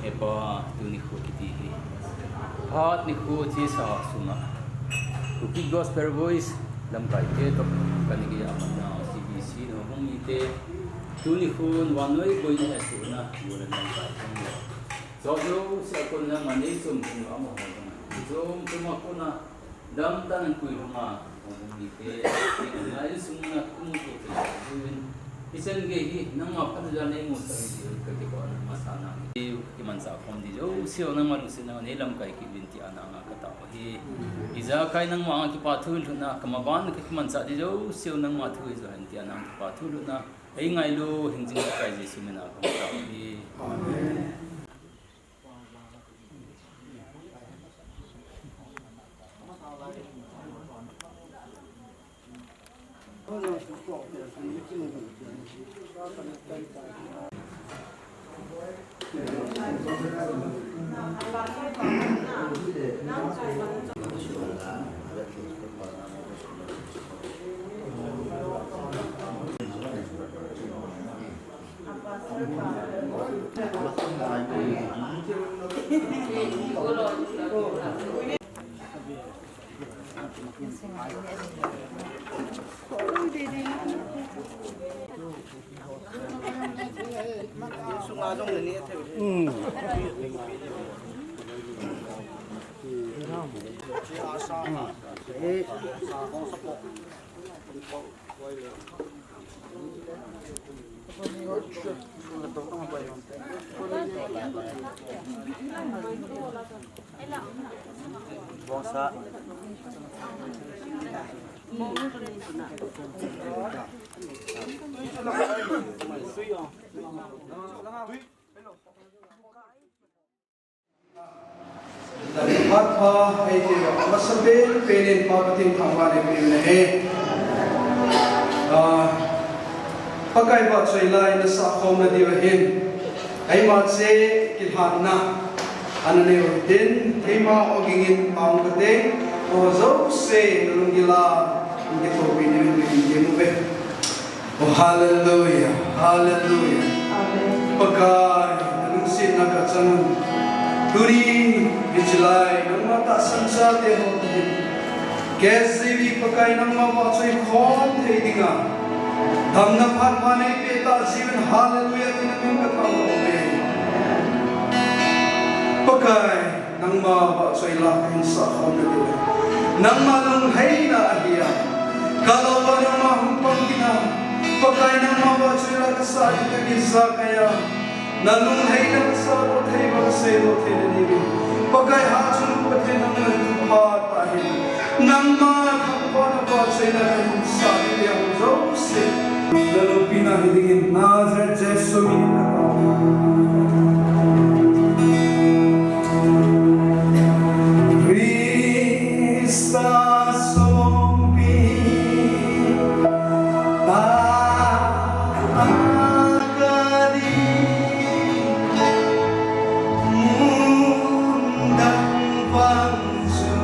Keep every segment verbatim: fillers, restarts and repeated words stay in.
He pa, tuni kho kiti hi phat nikho chesa sunga Kuki Gospel Voice lamkai te toh kani kijamatna C B C na hung mite, tuni kho vannoi boina hesuna, bulan lamkai te. Jojo se kon na mane chom chom ama hon. Chom chom a kona Damtah in pui lhunga, hung mite, ngai sung na kung tu tu tu in. Hichan gei hi, nangma phat jal nei mu sa hi, ka kipah na masa na. Kimanchah khom ding jouse, nangma lungsetna nei lamkai kit uvin tia nanga katao hi. Ijakai nangma anga kipa thu lhunna, kamaban ka kimanchah ding jouse, nangma thu hi jo hen tia nanga kipa thu lhunna. Ei ngailu, hingjing Pakai Jesu mina kamatao hi. Amen. Phat pha, hei te, masapen pen in Pa Pathen thangvah in eipeh u ahi. Ah, Pakai vahchoi lai nasah khom na diu ahin. Eima cheh kilhanna ana nei u hitin, eima oging in pang kate, o jouse nalunggil a, in kithopi diu in, in kimu ve. Oh, hallelujah, hallelujah. Amen. Pakai, nalungsetna kachang un. Tuni, hiche lai, nangma tahsan chate ho tahin. K S J V Pakai nangma vahchoi khom thei dinga. Damna phat pha neipeh tah jeh un, hallelujah, tin namin kathangvah uve. Pakai, nangma vahchoi la kahin sah khom na diu. Nangma lungheina ahi a. Kalou va nangma hung pang kit na. Pakai nangma vahchoi la kasah diu kahin sah kei a. Nalungheina kasah doh thei va kasei doh thei na diu. Pakai hatchungnung Pathen nangma thupha tah ahi. Nangma thangvahna vahchoina kahin sah diu jouse. Naloupina hi dingin Nazareth Jesu min in katao. Christa songpi ta kadi mundang pang chu.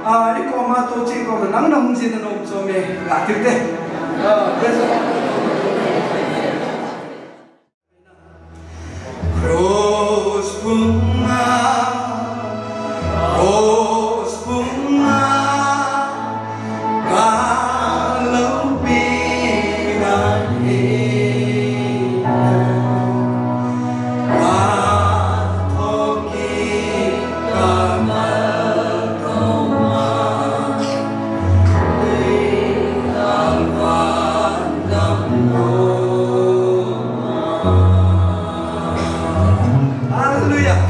Ah, i koma to chi ko nang na hung jin na nom cho me. Ka ti te. Ah, praise the Lord. Cross pung a, cross pung a, ka lo pi na hi. Hallelujah.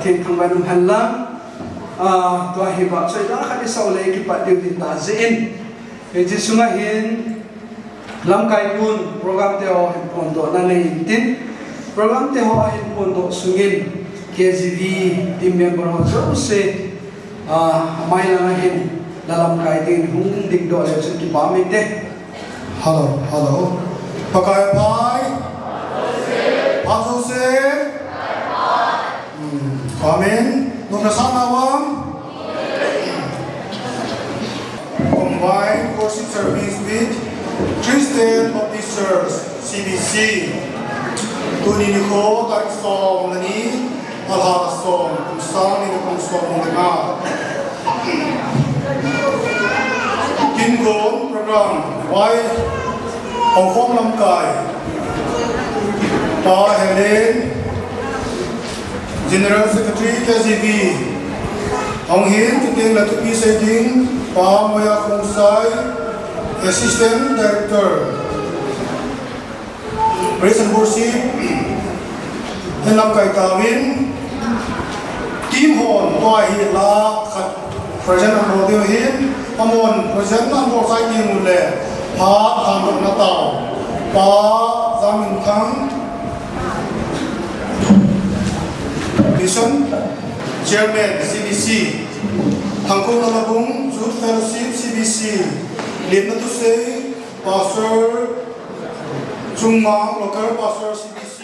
Thengthang vai nung hen lang. Ah, tua hi vahchoi la khat i sau le kipat diu hi ta jeh in. Hiche sunga hin lamkai pun program te ho hin phondohna nei intin. Program te ho a hin phondoh sungin K G V team member ho jouse, ah, amai langa hin la lamkai dingin hung dingdoh leu chun kipah mai te. Hello, hello. Pakai pai. Phat jouse. Hmm, amen. Nopna sa na vang. Combined worship service with Christian Baptist Church, C B C. Tuni nikho tarik som le ni, alha som, kum sang ni le kum som le nga. Kingon program vai, Hongkong lamkai. Pa Helen, General Secretary K G V. Hung hin, chuteng le thupi sei ding, Pa Moya Khongsai, Assistant Director. Praise and worship. Hin lamkai tauvin. Team hon tua hi la khat present an bol diu hin. Amahon present an bol sai ding u le. Phat han na tao. Pa Zaminthang. Mission Chairman C B C. Thangkhong Lalabung Youth Fellowship C B C. Limna thusei Pastor Chungmang, local pastor C B C.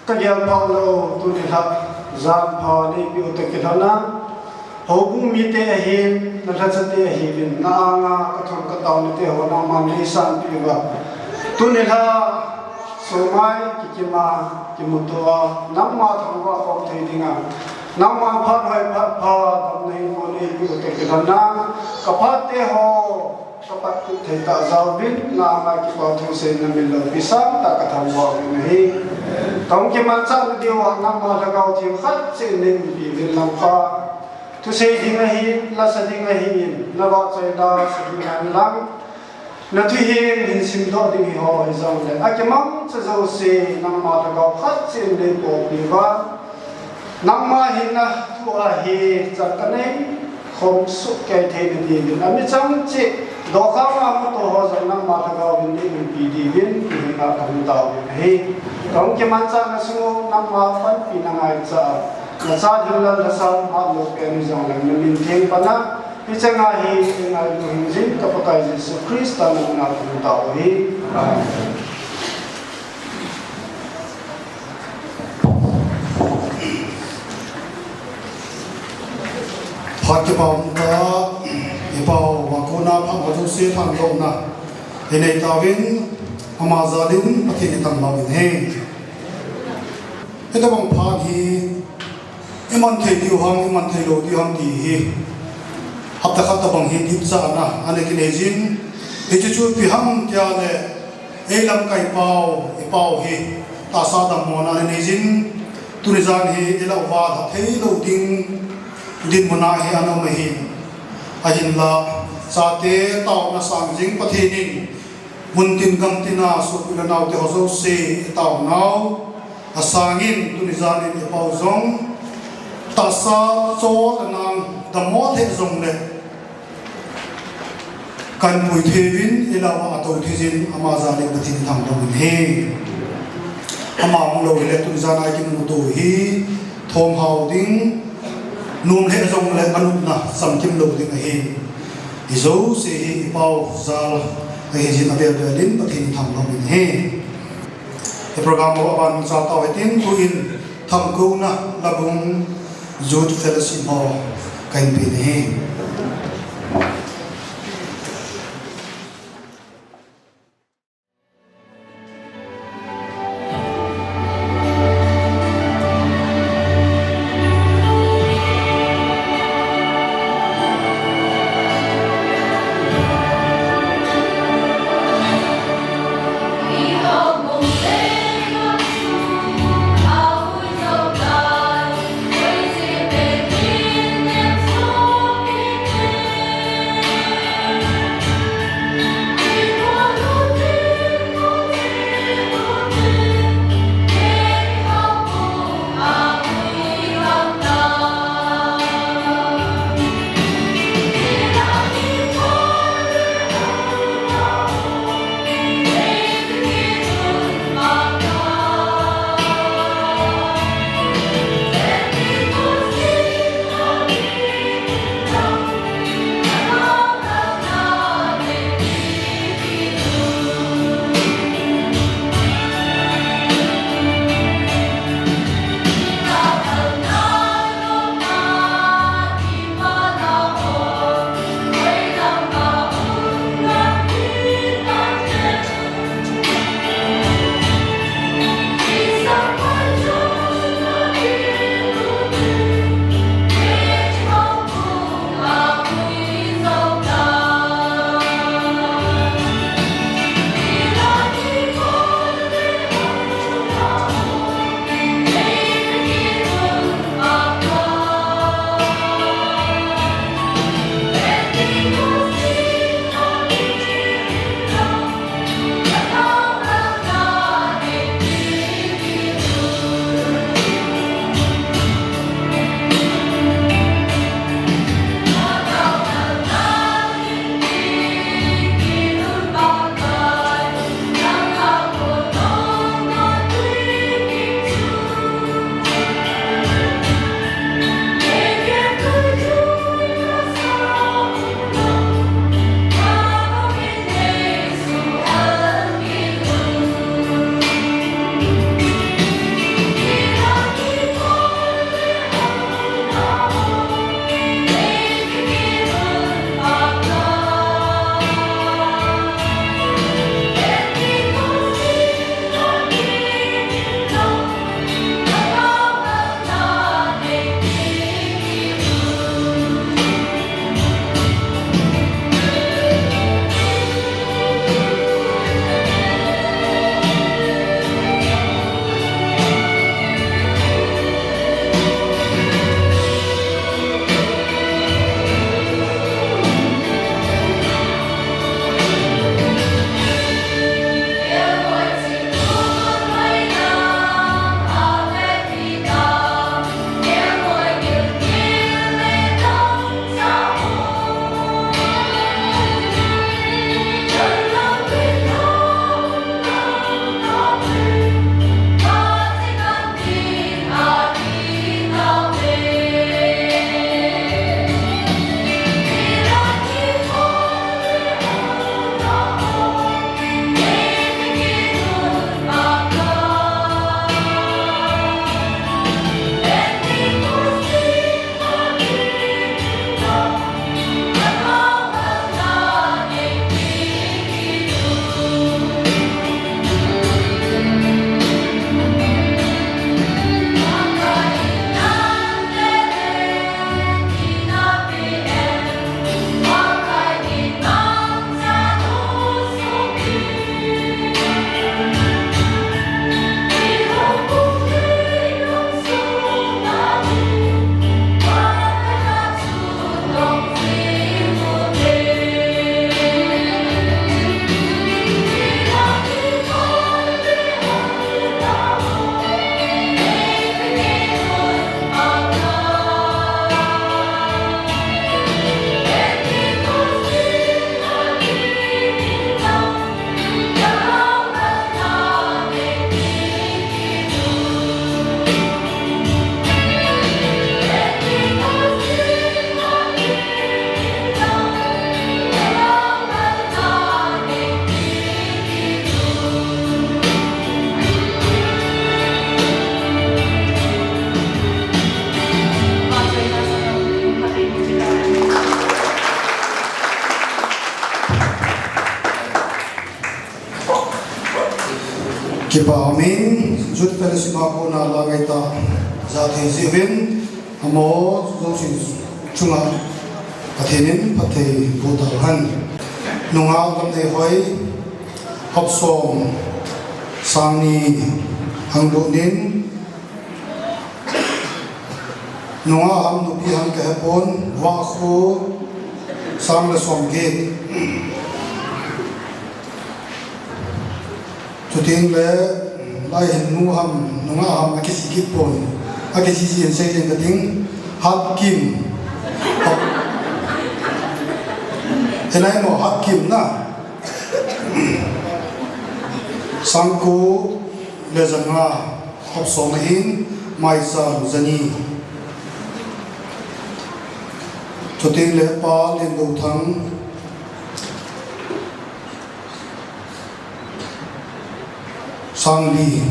Kagel pha lou, tuni lha, jan pha neipi u toh kilhon a, houbung mite ahin, nalhachate ahiuvin, na anga kathum katao nate ho nangman neisanpeh uva. Tuni lha, sumai, kikim a, kimuto a, nangma thangvah khom thei dinga, nangma phat hoi phat pha, damna hinmu neipi u toh kilhon a, kaphat te ho, kapat kit thei tah jaovin, na anga kipa thu seiyin namil loupi sangtah kathangvah uvin ahi. Kahung kimanchah nadiuva, nangma Lhagao Theng khat cheh in neiumpi uvin lang pha. Thusei ding ahin, lasa ding ahin, navahchoi lasa ding ahin lang, nathu hing hin simdoh ding hiho hijongle, akimangcha jouse, nangma Lhagao khat cheh in neipohpi uva, nangma hinna thu ahi, chan kanei khom soh kei thei nadiuvin, amichang cheh, dokhama muto ho jong nangma Lhagaovin neiumpi diuvin, hihenga kahung taovin ahi. Kahung kimanchahna sung u, nangma panpina ngaicha a, nachate lal lhasam hatlou pen hijongle, namin theng pana, hicheng a hi, eingailu hingjin, ka Pakai Jesu Christa min a kahung tao u ahi. Amen. Phat kipa umtah, i Pau, vakona phat ho jouse phatdohna inei tauvin, ama jalin Pathen ithangvah uvin ahi. Hitobang phat hi, iman thei diu ham, iman thei lou diu ham ti hi, hapta khat tobang hi dipchatna ana kinei jin, hiche chu ipi ham tia le, ei lamkai pau, i Pau hi, tahsa dammona ana nei jin, tuni jan hi, ilah uva lha thei lou ding, dinmun a hi ana um ahi, ahinla, chate taona sang jing Pathen in, muntin gamtin a sopi le naote ho jouse, itaonau, asangin, tuni jan in i Pau jong, tahsa chol anang, dammo thei jongle, kahin pui thei uvin, ilah uva atou thei jin, ama jalin Pathen ithangvah uvin ahi. Ama umlou hile tuni jan a ikimuto hi, thomhao ding, nom lheh jongle anopna chamkim lou ding ahi. Hijouse hi i Pau jal ahi jin, avel velin Pathen ithangvah uvin ahi. Hi program ho aban chal tau hitin, tuin Thangkouna Labung Youth Fellowship ho kahin pen ahi. Kipa umin, Youth Fellowship a kona la ngai ta, ja thei jiuvin, amaho jouse chunga Pathen in phatthei boh tauhen. Nungah Gamneihoi, hop som, sang ni, hang lut in, nungah ham nupi ham kahepon, Vakhu, sang le som get. Chuteng le, lai hin nu ham, nungah ham, akijih kit pon. Akijih jih in sei jeng kating, Hatkim. Hinai mo, Hatkim na. Sang ko le ja nga, hop som ahin, maicham ja ni. Chuteng le Pa Liandouthang, sang li,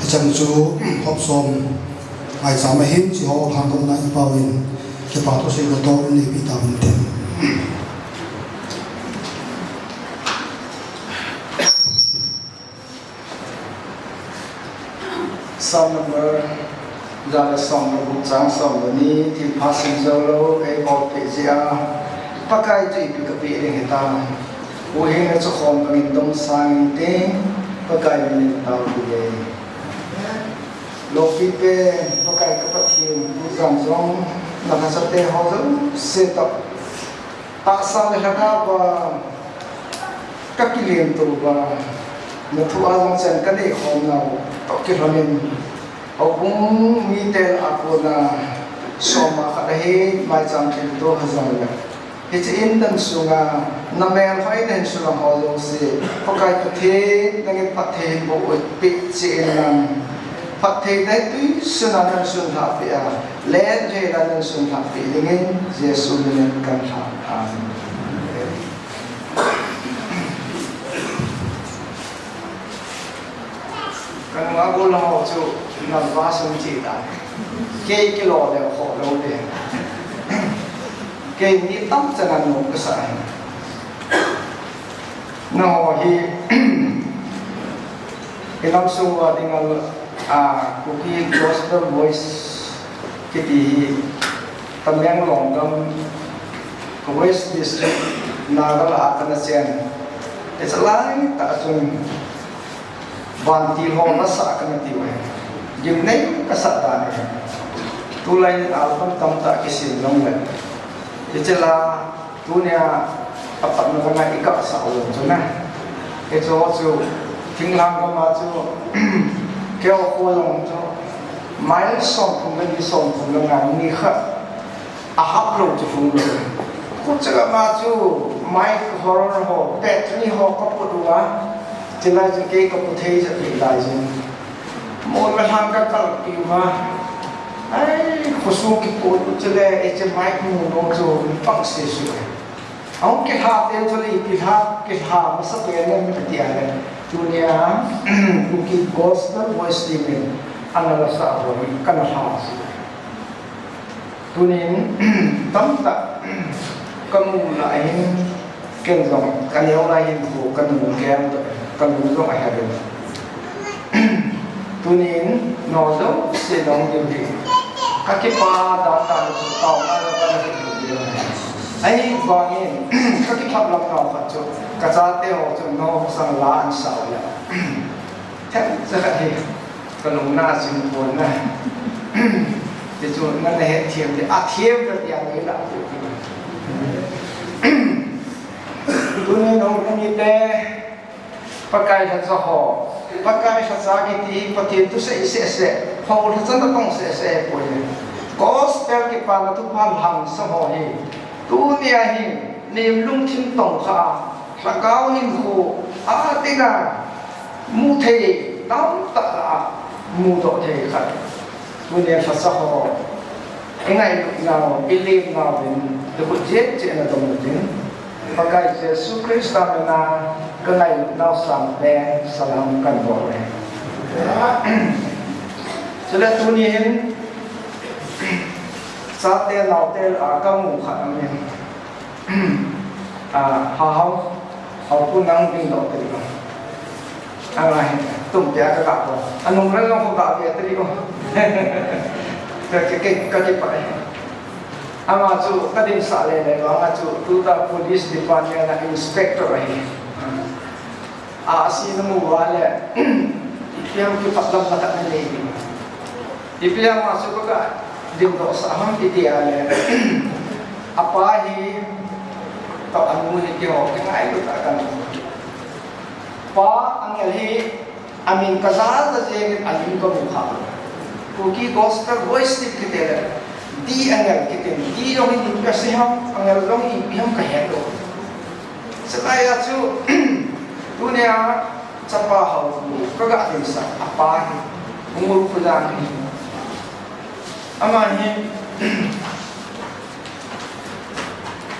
hicheng chu hop som, maicham ahin, hiche ho lhangdohna i Pauvin, kipa thusei natoh neipi tauvin tin. Psalm number ja le som le gup, chang som le ni. Thilpha sim jou lou, eibolpeh jeh a Pakai chu ipi kapeh ding hitam. Huhhingna chu khom bangin domsang inte, Pakai min in taopeh e. Loupi pen Pakai ka Pathen, tujan jong nalhachate ho jouse toh tahsa le lhagao a kakilem touva, nathu a jong chan kanei khom nau toh kilhonin, houbung mite lah a kona soma khat ahi, maicham thilto ha jong le, hiche in dang sunga namel hoi nahin sulang ho jouse, Pakai Pathen, nangin phatthei hin boh peh cheh in lang, phatthei dei tui suna nahin sunlhah peh a, len hela nahin sunlhah peh dingin Jesu min in kalhan. Amen. Kanung a gol ho chu nalva sung chi ta. Kei kilo le kho lou le. Kei ni tam chan a nom kasa hi. Nangho hi, ilam sung uva dinga, a, Kuki Gospel Voice kiti hi, Tamenglong gam, West District, Naga lah a kana chen. Hiche laitah a chun, vantil ho lasa kana tiu ahi. Gimnei kasah dan ahi. Tulai in album tamtah kisem jongle, hiche la, tunia apatna langa i gasah u chu na. Hiche ho chu, thinglhang gam a chu, keiho kho jong chu, mile somthum le ni, somthum le nga ni khat ahap lou chu hung lou. Khucha gam a chu, mic horn ho, battery ho kaput uva, chulai chu kei kapu thei jep hih lai jin. Mol le lhang kakalpi uva. Ai, khosung kipot u chule, hiche mic mu nom chu, mi pang sese. Ahung kilha teng chule, kilha, kilha masapen in kati a le, tunia, Kuki Gospel Voice Team in ana lasah ho hi kana lha chu. Tunin, tamtah, kamu lah ahin, ken jong, kaneo lai hin khu, kanu kem, kanu jong ahe uvin. Tunin, nangho jouse nahung diu hi, kakipa dan dan chu, taona jong kana hin diu ahi. Ahivangin, kakipah lam nau khat chu, kachate ho chu, nangho masang la ahin sa u le, themcha khat hi, kalungna achim pon na. Hichu nana hetthem ding, athem ding tia neilah u. Tunin hung um hite, Pakai lhacha ho, Pakai lhacha kiti, Pathen thusei seh seh, hou lhacha natong seh seh ahipoi. Gospel kipana thupha lhangsa ho hi, tunia hi, nei lungthim tongkha a, lhagao hinkho a dinga, mu thei tamtah lah a, mudoh thei khat. Tunia lhacha ho, i ngailut nau, i lem nau vin, i khut jet jet na dom u tin. Pakai Jesu Christa mina, ka ngailut nau sangpen, salam kan bol uve. Chule tuni hin, chate naote lah a kamu khat aum in. A, Hahao, Haopu nang ding doh te ding. Anga hin. Tum pia ka ka ko. Anung ran long ko ka pia tri ko. Ka, ka, ka, ka kipah e. Ama chu ka dinsah le le vang a chu tuta police department a inspector ahi. A, a si na mu va le. Ipi ham kipah lam na ka nei. Ipi ham a chu ka ka dim doh sah ham iti a le. Apa hi to anu hi ti ho ki ngai lu ta kan. Pa angel hi amin ka ja ja jeng in alim ka mu kha. Kuki Gospel Voice ti kiti le. Di angel kiti. Di jong hi di ka si ham, angel jong hi ipi ham ka he lo. Chulai a chu, tunia chapa hou, ka ga dinsah, apa hi, Pu Ngulkhojang hi. Ama hi,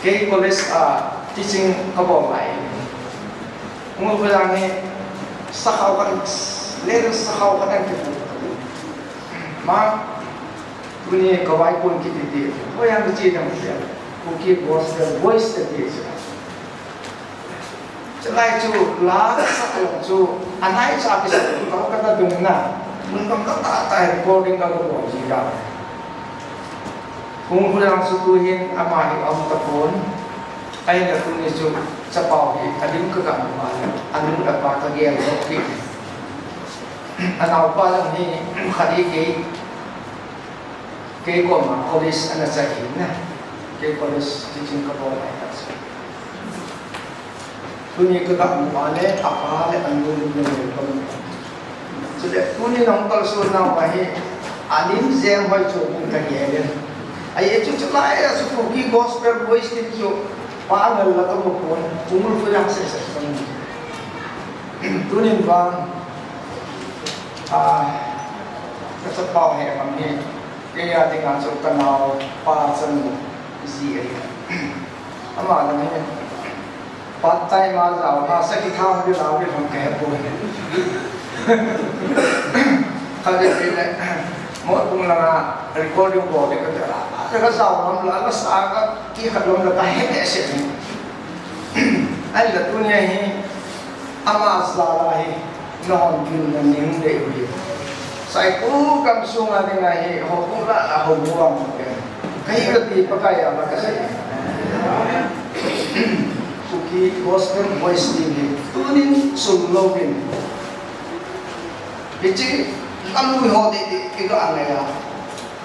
kei college a teaching ka bol lai. Pu Ngulkhojang hi, sakhao khat, le sakhao khat ang kipu. Ma, tuni ka vai kun kiti ti, ko yang chi dang sia. Kuki Gospel Voice ti sia. Chulai chu la ka sah jong chu, anai cha kisa, ka ka ta dung na, mun kam ka ta ta recording ka ko ji da. Pu Ngulkhojang chu tu hin ama hi um tapon, ahinla tuni chu chapau hi alim ka ga mu a, anu le apa ka gel lou pi. Anaopa jong hi khat hi kei, kei koma college ana cha hi na, kei college teaching ka bol lai ta chu. Tuni ka ga mu a le, apa le anu le le ka mu. Chule, tuni nong kalson nau ahi, alim jeng hoi chu ka gel in. Ahi chu chulai a chu Kuki Gospel Voice ti chu, pa ngal la ka mu pon, Pu Ngulkhojang se se ka mu. Tunin vang, a, ka chapau hi kam hi, kei a dinga chu ka naopa chanu ji ahi. Ama lang hi, part time a jao, ha, sakhi thao hi lao hi ham ka he poi. Kha de le, mo kung langa recording bol de ka ta la, ka jao lam la, la sa ka, ki khat lam la ka he he se ni. Ahinla tunia hi, ama jal a hi, nahon gimna ning dei u hi. Saikul gamsunga dinga hi, houbung lah lah houbung vang ka hi kati Pakai a ma ka sei. Kuki Gospel Voice team hi, tunin sul louvin. Hiche, lamlui ho dei dei, i ga ngai a.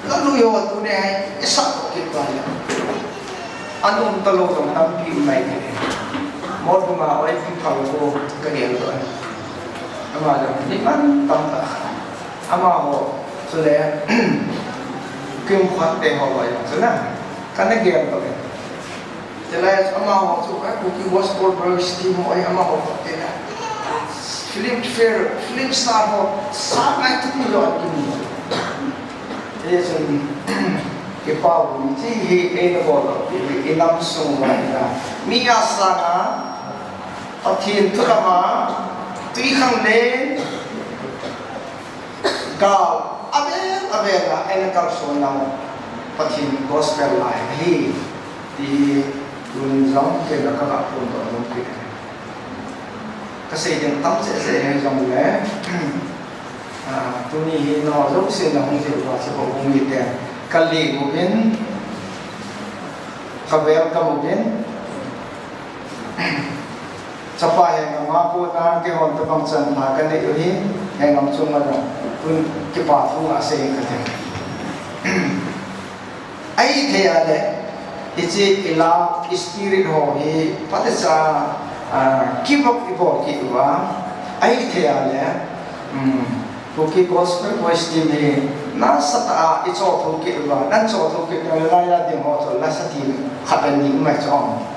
Lamlui ho tuni hi, i sah toh kit uva le. An um talou jong tampi um mai thei. Mol bunga oi pi phal ko ka gel doh. Ama jong ni man tam ta. Amaho, chule, kim khat te ho jong chu na. Kana gel doh. Chulai amaho chu, eh, Kuki Gospel Brothers team ho, eh, amaho chu, eh, film fair, film star ho, sa ngai tu ni lo an kin. Eh, chun, kipah um, chi hi, eh, na bol, eh, i nam sung uva, eh, na. Mi asanga, Pathen thu lama, tui khang le, Gal, avel, avel a, eina kalson nau, Pathen gospel lai ahi, ti tunin jong kei la ka ga phondoh nom kit. Ka sei ding tam cheh cheh ahi jongle, ah, tuni hi nangho jouse na hung thei uva chu ka hung hite, ka lem uvin, ka welcome uvin. Chapa hengam a kona keihon tobang chan pha ka nei u hi, hengam chunga jong tun kipa thu asei ka ti. Ahithei a le, hiche i love spirit ho hi, phatecha, ah, keep up i bol kit uva. Ahithei a le, um, Kuki Gospel Voice team hi nasatah a i chotho kit uva, nan chotho kit uva, lai a ding ho chu la sa team khat ani um mai chu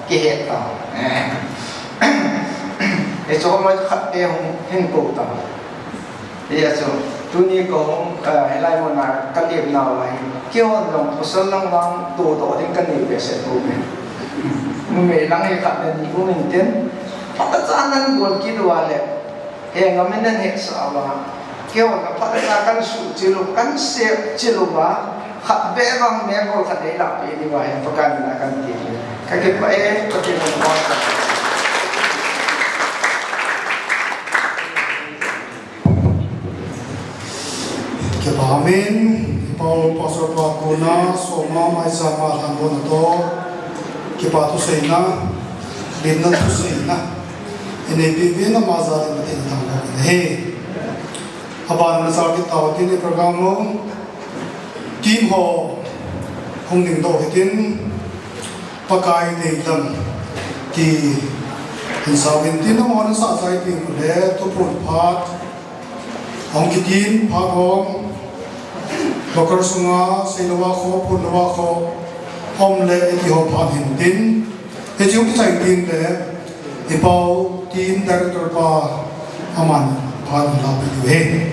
kihet ta. I chotho mai khat te hung hin kou ta. Hijeh chun, tuni kahung, eh, hilai muna ka lem nau ahi. Keihon jong pasal lang vang todoh ding ka nei behseh poi. Numei lang hi khat le ni um intin. Phatecha nan bol kit uva le. Hengam in nan hetsah uva, keihon a phatecha kan suhchil u, kan sepchil uva, khat beh vang mekol khat nei lahpeh diuva hi Pakai mina kan ti. Ka kipah e, Pathen in phatcha. Kipa amen. Ipau Pastor pa kona soma maichama lhan dona toh, kipa thuseina, limna thuseina inei peh uvin ama jal in Pathen thangvah in ahi. Abana chakit tau hitin, i program ho team ho hung dingdoh hitin, Pakai deilam ti hin sauvin tin, amahon asah chai ding le thuphon phat hung kitin, phat hom locker sunga seilouva kho, phonlouva kho um le iti ho phat hin tin, hiche hung kichai ding le ipau team director pa aman phat hin lapeh diu ahi.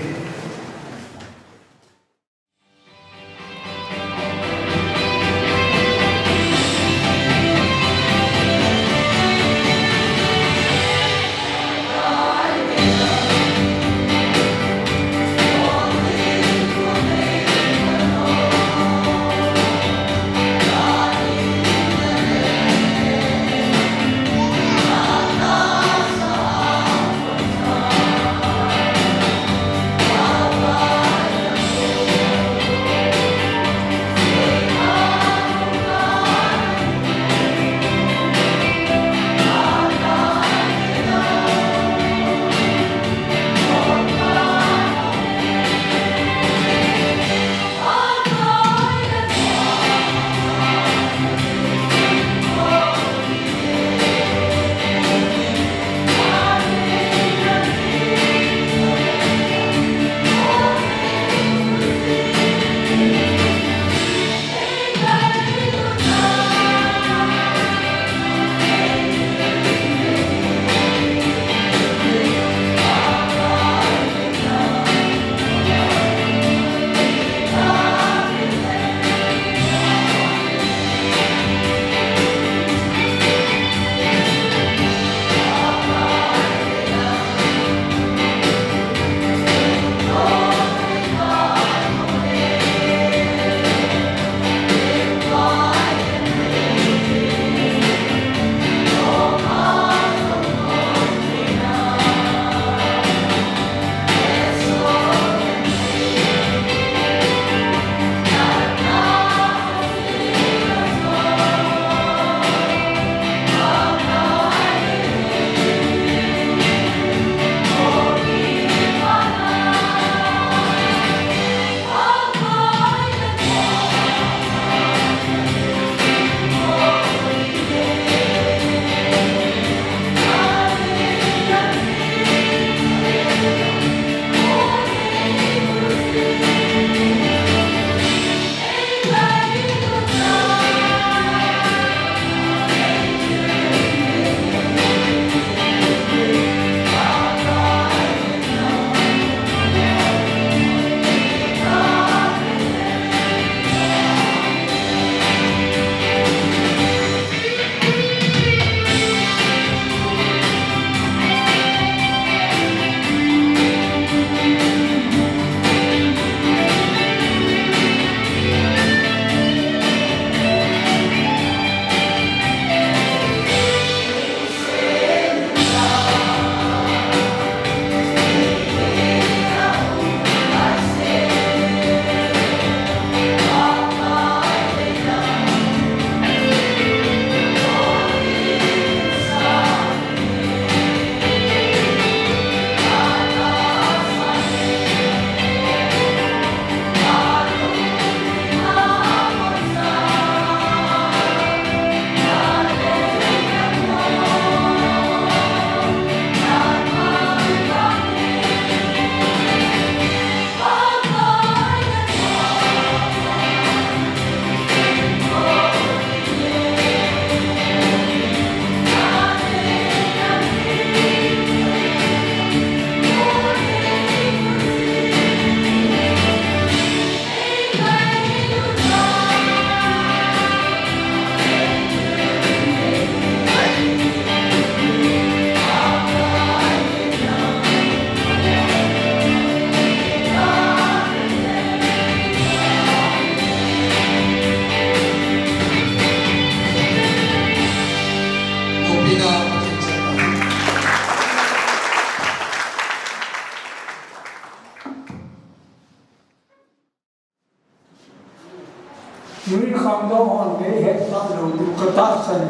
Nui khangdong hon neihet talou diu katahsan.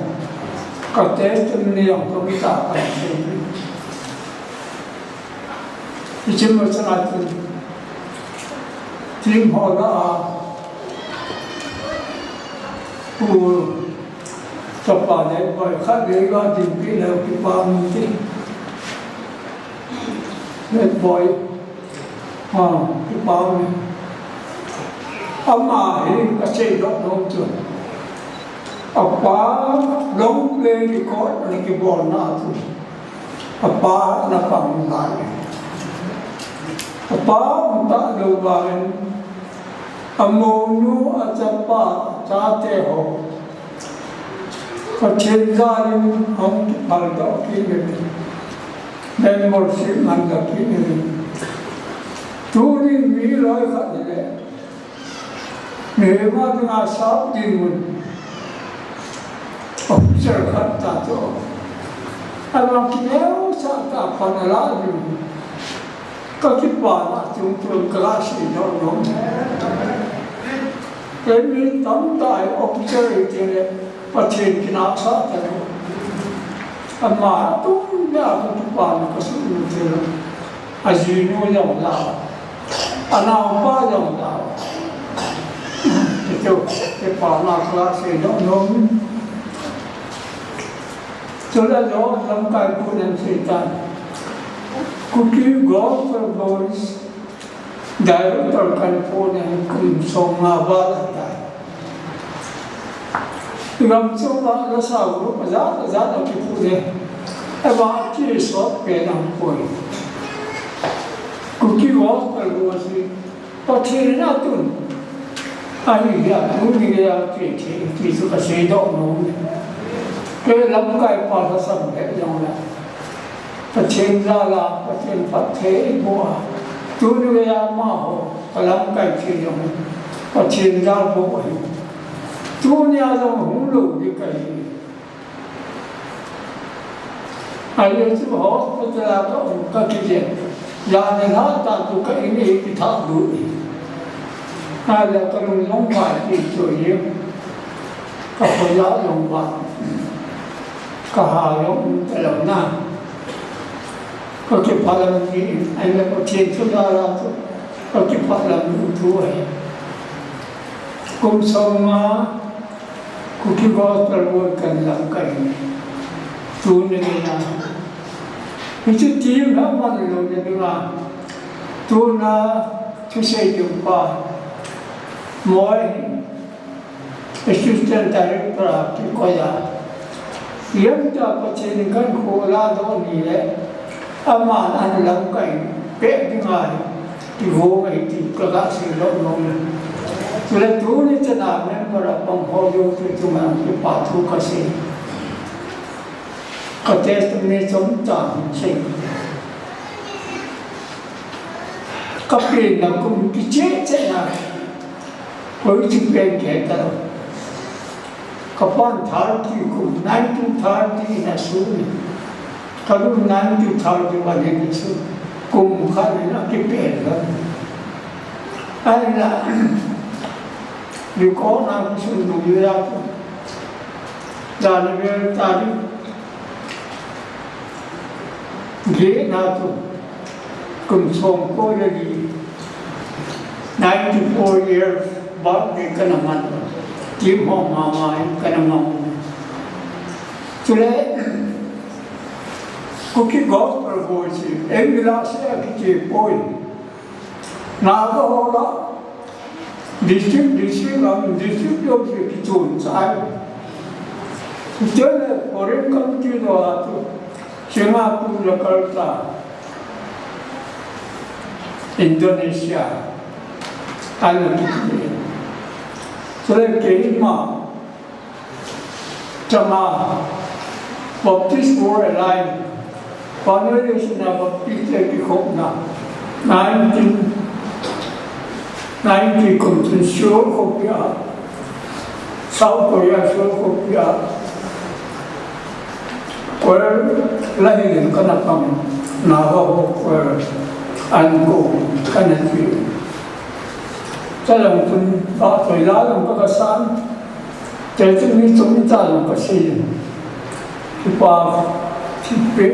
Ka testimony jong kamu ta kasei. Hiche masanga chun team ho lah a Pu Chapa Letboi khatvei ga dinpi leu kipah um ti. Letboi. Ha, kipah um. Ama hi kasei doh nom chu. Apa long play record ana kibolna chu. Apa ana pang lai. Apa um talou vangin amonu, achapa, chate ho Pathen jalin ahung kiphaldoh kit uvin, membership mandoh kit uvin. Tunin mi loi khat hile, mihem a dinga sap dinmun officer khat ta chu. Alang kineosah tah a pan ala diu. Kakipana chungchon kaga seidoh nom. Kei mi tamtah hi officer hite le Pathen kinahsah talou. Ama tungding a kakipana kasuh nom talou. Ajinu jong la, anaopa jong la. Hichu, kipana kaga seidoh nom. Chule jo lamkai pu nen seitan. Kuki Gospel Voice Director kahi pu nen kum som nga val ahitai. Igam chunga lasa group ajat ajat akipu ne. Ava kisot pen ahipoi. Kuki Gospel Voice Pathen in atun. Ahi, atuni geiya kei thei, ti chu kaseidoh nom e. Kei lamkai pa lhasam beh jongle, Pathen jal a, Pathen phatthei eiboh a, tuni geiya amaho kalamkai thei jongle, Pathen jal bou ahi. Tunia jong hung lou ding kahi. Ahi chu hospital a ka um kakijen. Jani lha tah chu ka in hi kithah lut e. Ahile kalung jong vai ti chu e. Kakhoja jong vai. Kaha jong um talou na. Kakipah lam ti in. Ahile Pathen thu jal a chu kakipah lam thu ahi. Kum som nga Kuki Gospel Voice kalamkai in. Tuni geiya. Hiche team hi aman lou na dinga. Tuna thusei ding pa. Moi. Assistant Director a kikoi a. Hitia Pathen in kankho ladoh ni le. Aman alamkai peh ding ahi, ti ho ahi ti kaga seidoh nom e. Chule tuni chana member a pang ho jouse chunga kipa thu kasei. Ka testimony chomcha hin sei. Kapenna kum kicheh cheh na. Koi chu pen kihe talou. Kapan thirty kum, nineteen thirty in asun. Kanu nineteen thirty-one in asun. Kum khat in akipen lou. Ahinla, record na kisun nung jeh a chu. January tarik get na chu. Kum somko le li, ninety-four years birthday kana man. Team ho mama in kana man. Chule, Kuki Gospel Voice, engila se akiti poi. Naga ho la, district, district, lam, district jouse kichon chai. Chule, foreign country ho a chu, Singapore, Jakarta, Indonesia, ana kiti. Chule keima, chama, Baptist World Alliance, Foundation a Baptist te kikhopna, nineteen ninety kum chun Seoul khopi a, South Korea Seoul khopi a, Choir la hin kana pang, Navajo Choir, Anko, kana ti. Lang tun ba toi la lang ka san. Te tu mi tu mi ta lang ka si. Ki pa ti pe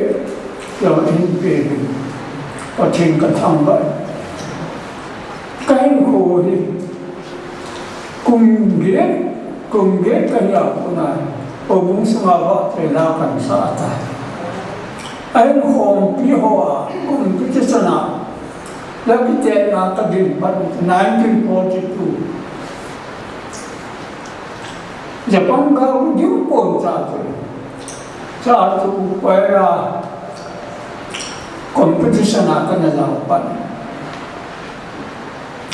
lo in pe. Pa tin ka thang ba. Ka hin ko hi. Kum ge, kum ge ka ya ko na. O bung sunga ba toi la kan sa ta. Ahin khompi ho a, competition a, la kitetna ka din pat nineteen forty-two. Japan ga u ding pon cha tu. Cha tu para competition a ka na jao pat.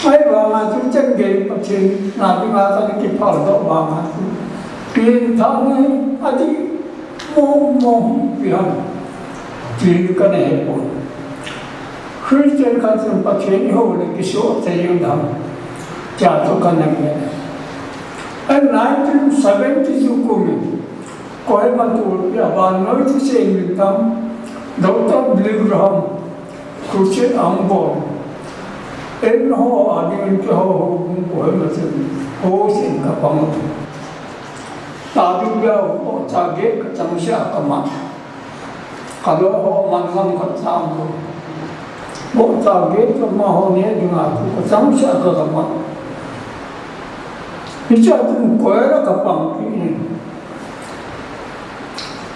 Ahivanga chu chen gei Pathen na dinga ka kiphal doh vanga chu. Pen thah ngai, adi mong mong hi pi ham. Ti ka na he pon. Christian khat chun Pathen i ho le kiso te jeng dam. Tia chu ka na nge. An nineteen seventy-two kum in Kohima tulpi a vannoi thusei minthang Doctor Billy Graham Crusade a hung bol. Eiho a dingin keiho houbung Kohima chun house in ka pang u. Tading bia u bohcha gate ka chang seh a ka man. Ka lo ho man ngam ka chang u. Bohcha gate ka man ho ne dinga chu ka chang seh a ka ka man. Hiche a chun choir a ka pang kit in.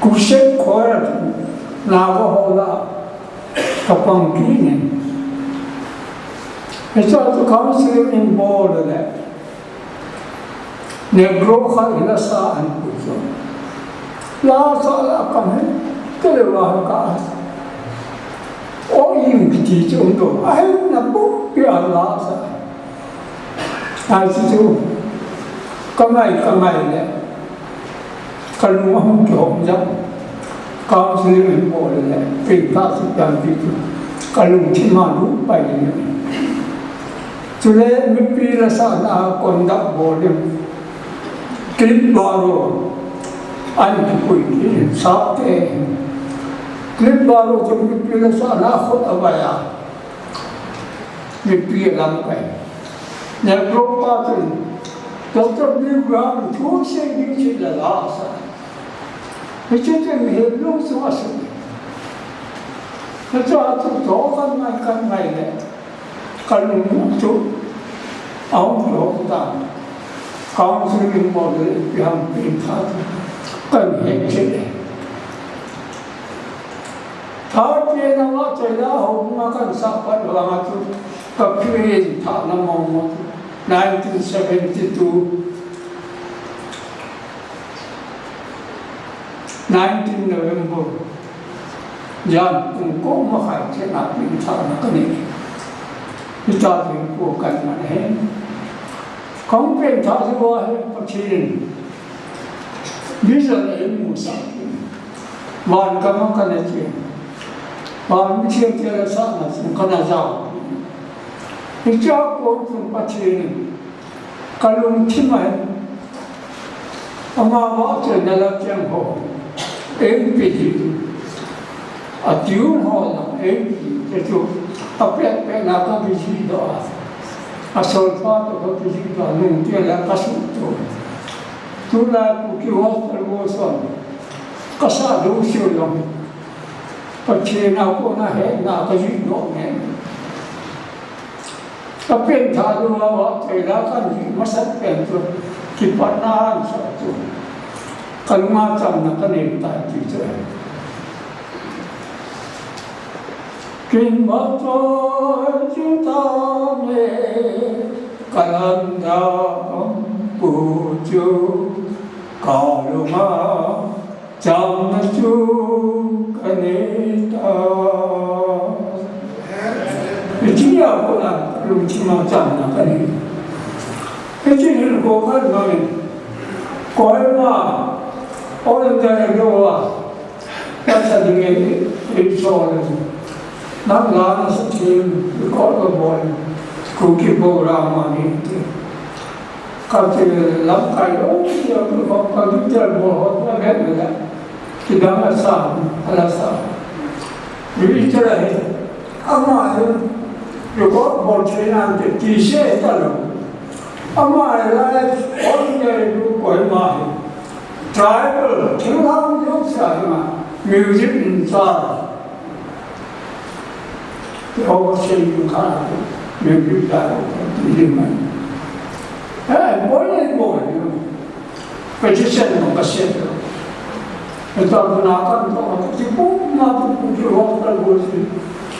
Crusade choir a chun Naga ho lah a ka pang kit in. Hiche a chu counseling in bol le. Negro khat in la sa an pu chu. La sa la ka he. Te le wa ka. O in kiti chu um do. Ahi na pu pi a la sa. Ahi chu chu. Ka ngai, ka ngai le. Ka lung a hung kihong jeng. Counseling in bol le. Pen thah chu pian ti chu. Ka lungthim a lut pai le. Chule mipi la sahna a conduct bol in. Cliff Barrow. An kipui kit in sap te. Cliff Barrow chu mipi la sahna a khut a vai a. Mipi a lamkai. Negro pa chun, Doctor Billy Graham thu sei ding ti la la sa. Hiche chun mihem lung sunga sut. Hiche a chu to kan ngai kan ngai le. Ka lung chu. Ahung lhung ta. Counseling bol le ipi ham pen thah chu. Kan he kit le. Thirty-eight a vahchoila houbung a kan sah pat vanga chu ka pen thahna mong mong chu nineteen seventy-two, nineteen November, jan kum ko makhai chen a pen thahna ka nei. Hitia pen ko kan man ahi. Kahung pen thah chu ahi Pathen in vision a eimusah. Van gam a kana che. Van mi cheng te la sahna chun kana jao. Hiche a kon chun Pathen in ka lungthim a hin ama vahchoina la cheng ho. Eipe ji. A tune ho jong eipe ji. Te chu a pet pet na ka kijih doh a. A solfa toh ka kijih doh a. Nung te la ka suhto. Tulai Kuki Gospel Gospel ka sah lou seh jong, Pathen a kona hetna ka jih doh ngen. Ka pen thah lou a vahchoila kan jih masat pen chu kipatna ahin sah chu. Ka lunga chamna ka nei tai ti chu. Kin ba toi chu ta me, ka lamdang pu chu ka lunga chamna chu ka nei tai. Hiche a kona lungthim a chamna ka nei. Hiche hin ko kan bangin Kohima, All India Radio a Pastor ding e, e so le. Nang la na sa thim, record ka bol. Kuki program a ni te. Ka te lamkai lo, ya ko ka detail bol ho na le le. Kidang a sa, ala sa. Ni te la he. Ama he. Record bol thei nan te ti se ta lo. Ama lai ordinary bu koi ma hi. Tribal, thinglhang jong sa ma, music in charge. Jehovah Shem kha, music director, ti mai. Eh, boi, boi. Petition mo ka se. Ita na kan to, ti pu, na pu, pu, pu, pu, pu,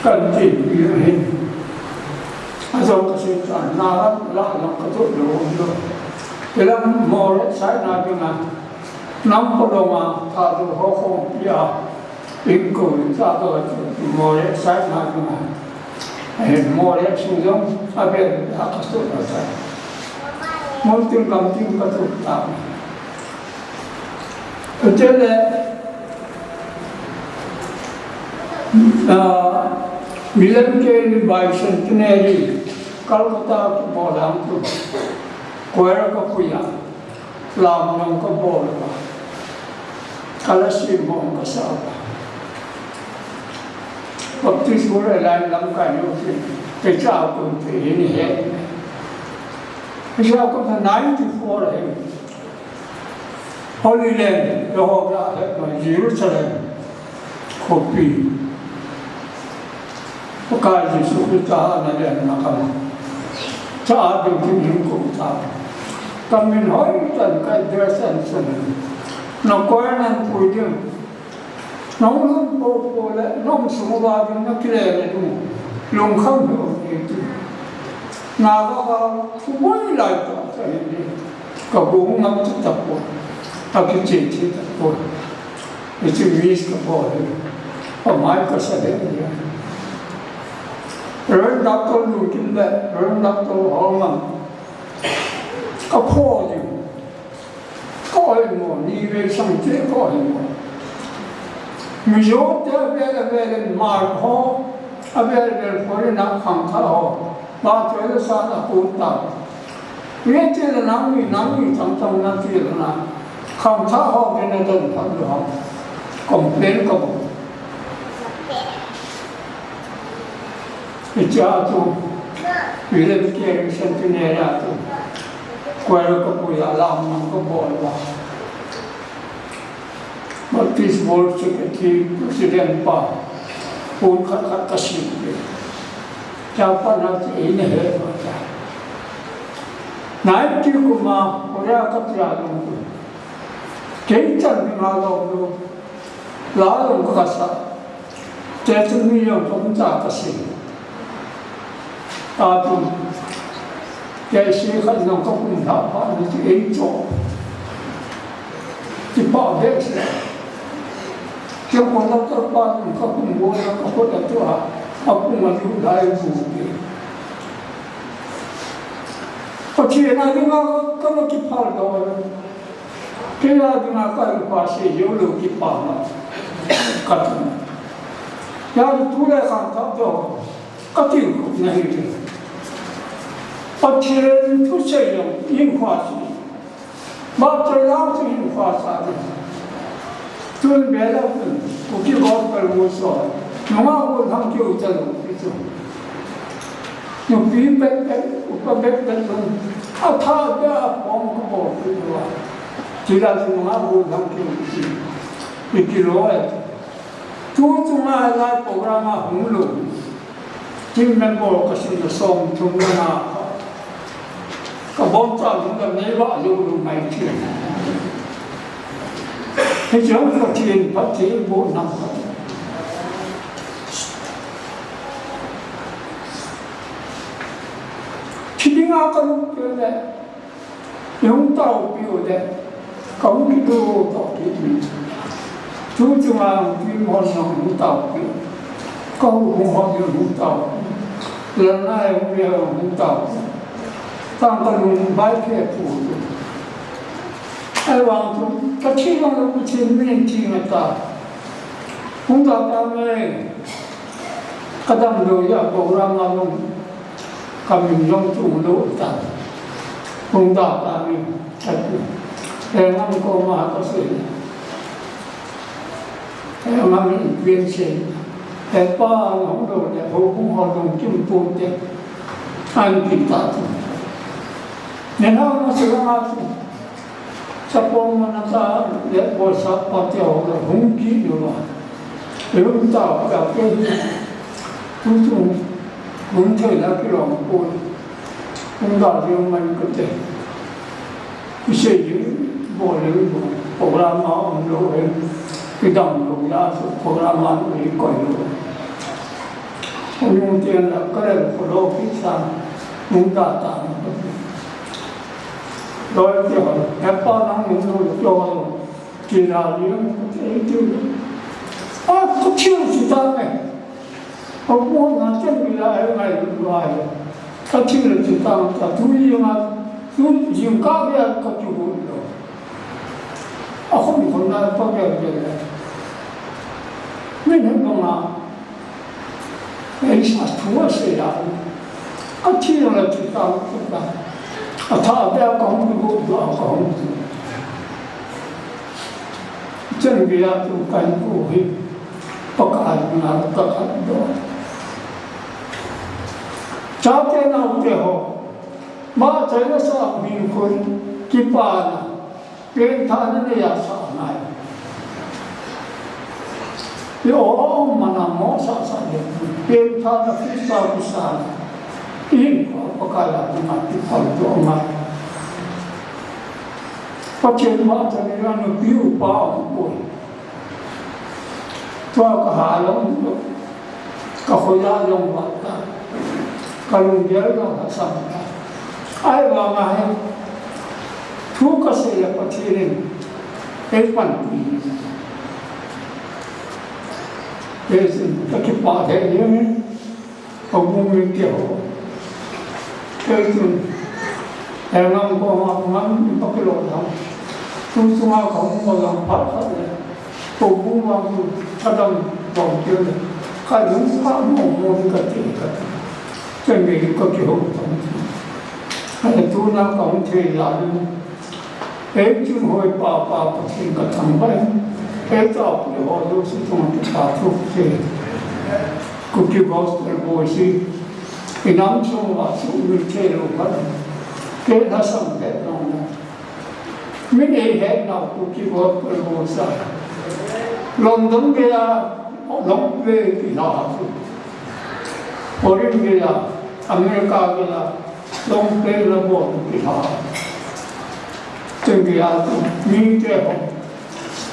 kan ti, pi, hin. Ajo ka se ta, na la, la, la, ka to, lo, lo. Ila mo le, sai na, na. Nam ko lo ma, ta, to, ho, ho, ya. Inko, ta, to, mo le, sai na, na. Eh, mo le, su, jong, a, be, a, ka, to, ka, sai. Mo, tin, kam, tin, ka, to, ta. Chule, ah, William Carey Bicentenary, Calcutta kibol lang tu, choir ka pui a, lam jong ka bol a, ka la sim mong ka sa a. Baptist World Alliance lamkai nu te, te cha kun te ni he. Te cha kun ninety four he. Holy Land, Jehovah, Jerusalem, khopi. Pakai Jesu Christa ana lenna kama. Cha a ding kim hing ko ta. Kamin hoi tan kai dress and sun. Na koi nan pui ding. Nong lung popo le, nong sung uva ding na kile le nu. Lungkham hi o ti tu. Na va va, ku boi lai ta ta hi ni. Ka bu ngam tu ta po. A ki che che ta po. Ni chi miss ka po le. Pa mai ka sa le ni. Ren dak to lu kin le, ren dak to ho ngam. Ka po ni. Ka oi mo, ni ve sang che ka oi mo. Mizo te a vel a vel in mar ho, a vel a vel foreign a khangthah ho. Ba choi le sa na kun ta. Ve che le nang ni, nang ni chang chang na che le na. Khangthah ho ke na don phan lo ho. Complain ka bo. Hiche a chu, William Carey Centenary a chu, choir ka pui a, lam jong ka bol a. Baptist Board Secretary, President pa, pon khat khat ka sim e. Cha pa na chu eina he ma cha. Ninety kum a, Korea ka tia jong chu. Kei chan ding a lom lou. La jong ka sa. Te chu mi jong ka um ta ka sei. Ta chu. Kei sei khat jong ka um ta pa ni ti ei cho. Ti pa be sei. Kei ko na ta pa jong ka um bo na ka ko ta tu a. A pu ma ju dai bu ke. Pathen a dinga ka na kiphal doh. Kei a dinga ka in pa sei jou lou kipa ma. Ka tu. Ya tu le khangthah doh. Ka tin ko na hi. Pathen thusei jong in kha sei. Ba choi lang chu in kha sa ni. Tun be la tun. Kuki Gospel mu so. Nunga mu thang kiu cha lou pi chu. Nupi bek bek, upa bek bek lung. A tha bek a pom ka bol pi lou a. Ti la chu nunga bu lam ki ti. Pi ti lou e. Tu tu nga lai program a hung lou. Team member ka sim na som thum na na. Ka bom cha lung la nei ba lou lou mai ti. Hiche jong Pathen, Pathen bohna. Thi dinga ka lungthim le, i hung taopiu le, ka hung kidoh toh kit in. Tuchunga hung kim hon jong hung taopiu. Ka hung hung hon jong hung taopiu. Lalna hung le hung taopiu. Tang ka lung bai phe pu tu. Ahivang chu, ka thi jong le Pathen min in thi ngai ta. Hung ta ta me. Ka damlou a program a jong ka min jong chung lou ta. Hung ta ta me. Ka ti. He ngam ko ma ka sei. He ngam in pian sei. He pa hung lou le ho hung ho lungkim pon te. An ti ta tu. Nena ma se ma tu. Sa pon ma na ta le bo sa pa te ho le hung ki no ma. E hung ta ka ke hi. Tu tu hung te la ki lo ko. Hung da le ma ka te. Ki se ji bo le bo. Program ma hung lo he. Ki dam lo ya su program ma ni ko lo. Hung te la ka le ko lo ki sa. Hung da ta. Loi ti ho, hepa nang nung nung ti ho, ti na li nung ti ti. A, ka thil si ta ne. A, mo na chen mi la, e, ngai lu ai. Ka thil si ta, ta tu yi nga, tu yi ka ya ka tu lo. A, khon khon na pa ya ya. Min he ma nga. Ei sa thu a se ya. A thi la thi ta ta. A tha be a ka hung du du a ka hung du. Chen ge ya tu kan ku hi. Pakai na ta ka do. Cha te na u te ho. Ma cha na sa min kun ki pa na. Pengthahna nei a sa ngai. I o o mana mo sa sa le. Pengthahna Christa kisana. In ko Pakai a tunga ti phal to ngai. Pathen ma ta ni ran no piu pa o ko. Tua ka ha lo, ka khola lo va ta, ka lunggel lo ha sam ta. Ahivang a hi, thu ka sei le Pathen in ei panpi. Ei sin ka kipah thei jeng e. Ka mu min ti ho. Kei chun, eh, ngam ko ngam, ngam pa kilo dam. Tu sunga ka mu ko dam phat phat le. Ko bu ngam tu ka dam dam kei le. Ka dung pa mo mo ka ti ka ti. Chen mi ka ki ho dam. Ka tu na ka mu thei la le. Ei chun hoi pa pa Pathen ka thangvah in, ei taopeh ho jouse chunga kipa thu kasei. Kuki Gospel Voice hi, i nam chunga sumil thei lou khat. Kei lhasam het lou na. Min ei het nau Kuki Gospel Voice a. London gei a, London gei a kilha chu. Foreign gei a, America gei a, Longpeng la bol kilha. Chun gei a tu, mite ho.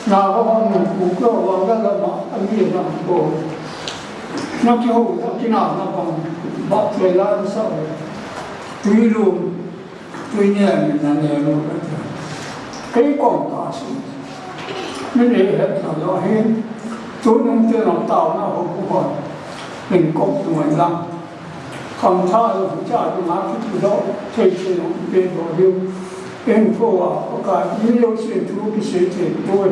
Na ho ho nu ku ko wa ga la ma, a mi na ko. Na ki ho, a ki na na bang, ba ke la sa. Tui lu, tui ne mi na ne lu ka ta. Kei kong ka si. Min ei het na lo hin. Tunung te na taona ho ku ho. Min kong tu ngai lang. Khangthah lo, cha tu ma ki tu lo, thei thei lo, pe lo hiu. En ko a, Pakai, mi lo se tu ki se thei poi.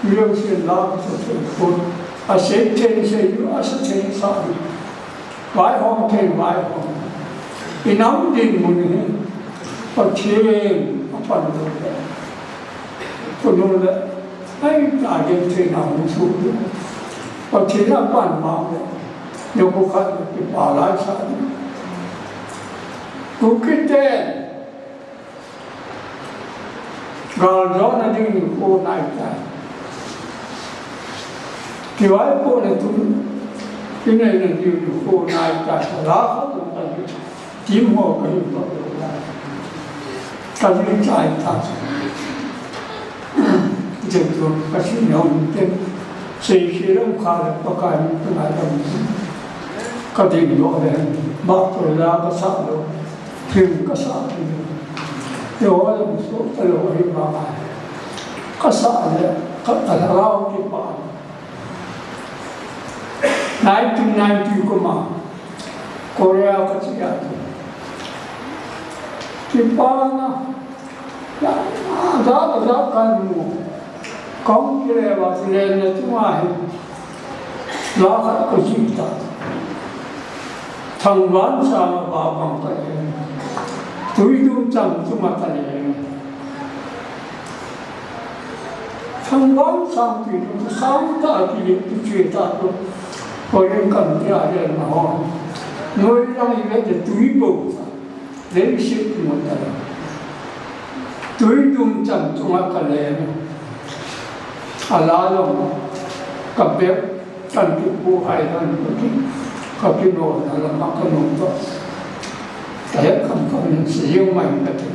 Mi lo se la ki se thei poi. A se thei se hiu, a sa thei sa hiu. Vaihom thei, vaihom. I nam dinmun hi, Pathen a pan lo le. Ko nu le, ai, ta gentheina hung suh. Pathen a pan ma le. Neo ko khat kipa lai sa. Kukite. Galjona ding nikho nai tai. Kivaipohna tu. Kineina ding nikho nai tai. La khat lo tai. Tim ho ka hin pa lo la. Ka jui chai ta. Jeng tu ka si nyom te. Sei si lo kha le Pakai min tu ngai lo. Ka ding lo le. Ba to la ka sa lo. Phim ka sa lo. Te ho lo so ta lo hi ba. Ka sa le ka ta la ki pa. Nineteen ninety kuma Korea ka chia tu. Kipana, ya, ya, ya, ya, ka mu. Kong kile ba kile ne tu ma hi. La ka ko ji ta. Thangvan sa ba bang ka le. Tui dum chang tu ma ta le. Thangvah sang tui tu sang ta ki le tu che ta tu. Ko len kan ti a le na ho. Noi lang i le te tui bo ta. Le mi se tu mo ta. Tuidung chan chunga ka leng. Ala jong ka bep kan kipu hai han ka ki, ka kinona lama ka nung to. Ka het kham kham in si jeng mai ka ti.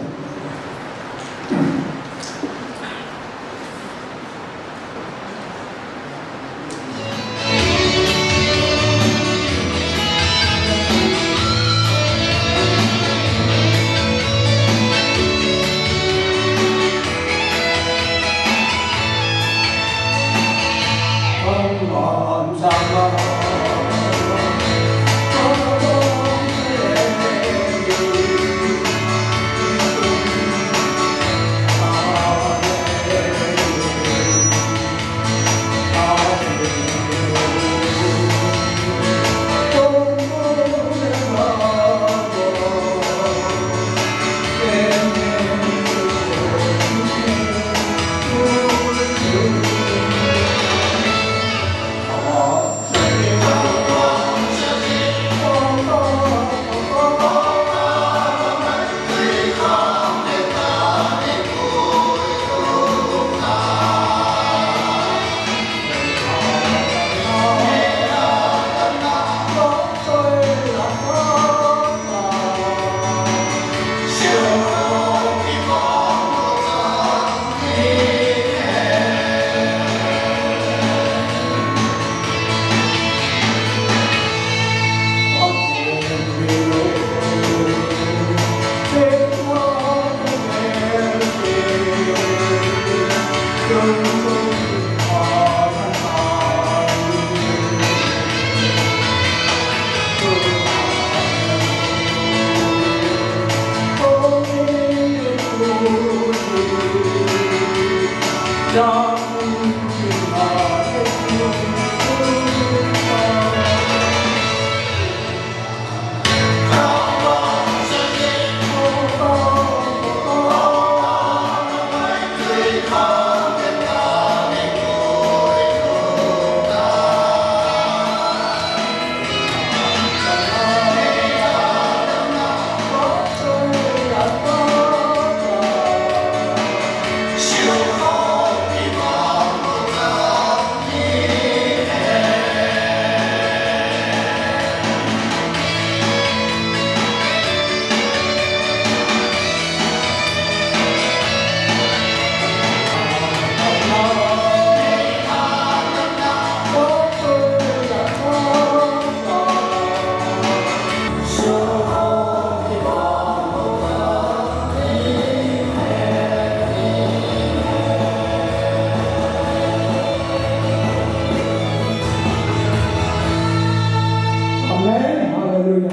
Amen. Hallelujah.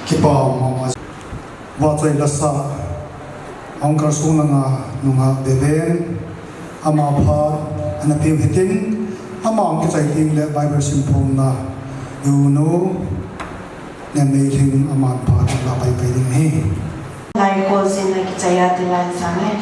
Kipa mama. Vahchoi lasa, a hung kalsong langa nungah Beben, ama phat ana peh u hitin, ama hung kichai ding le Bible simphongna, U Nu Nemmeilhing aman phat ana paipai ding ahi. Lai kol jin a kichai a ti lai sang e.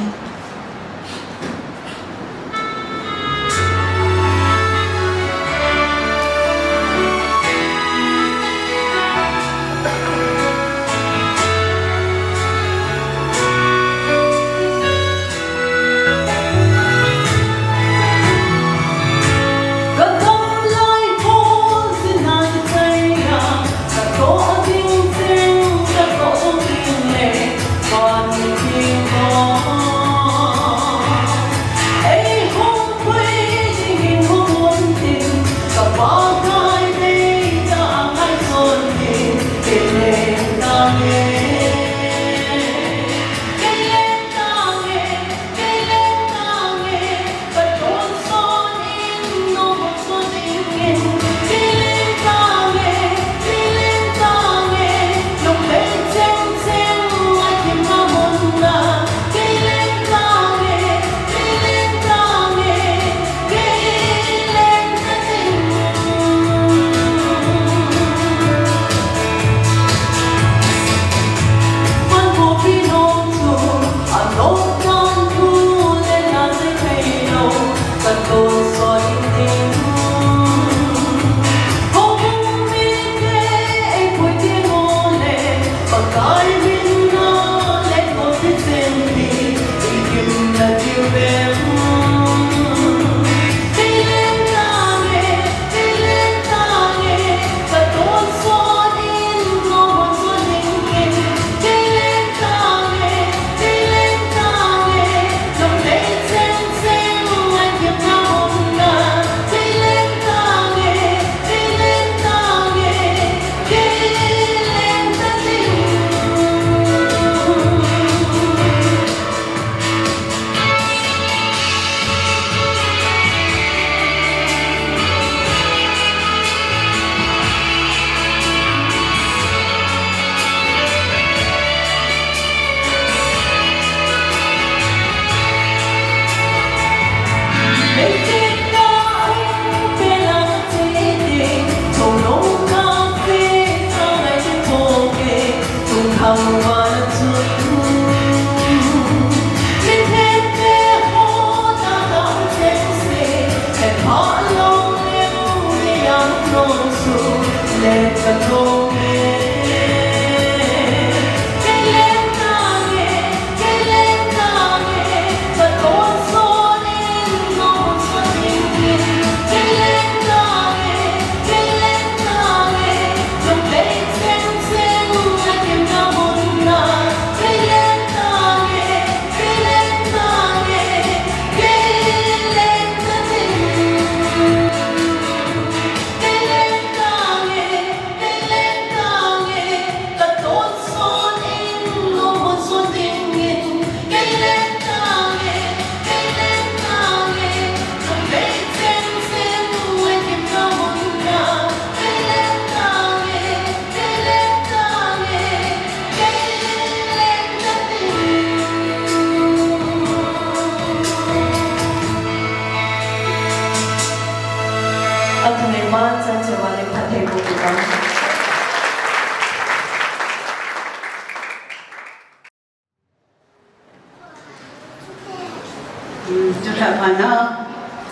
Tulha pana,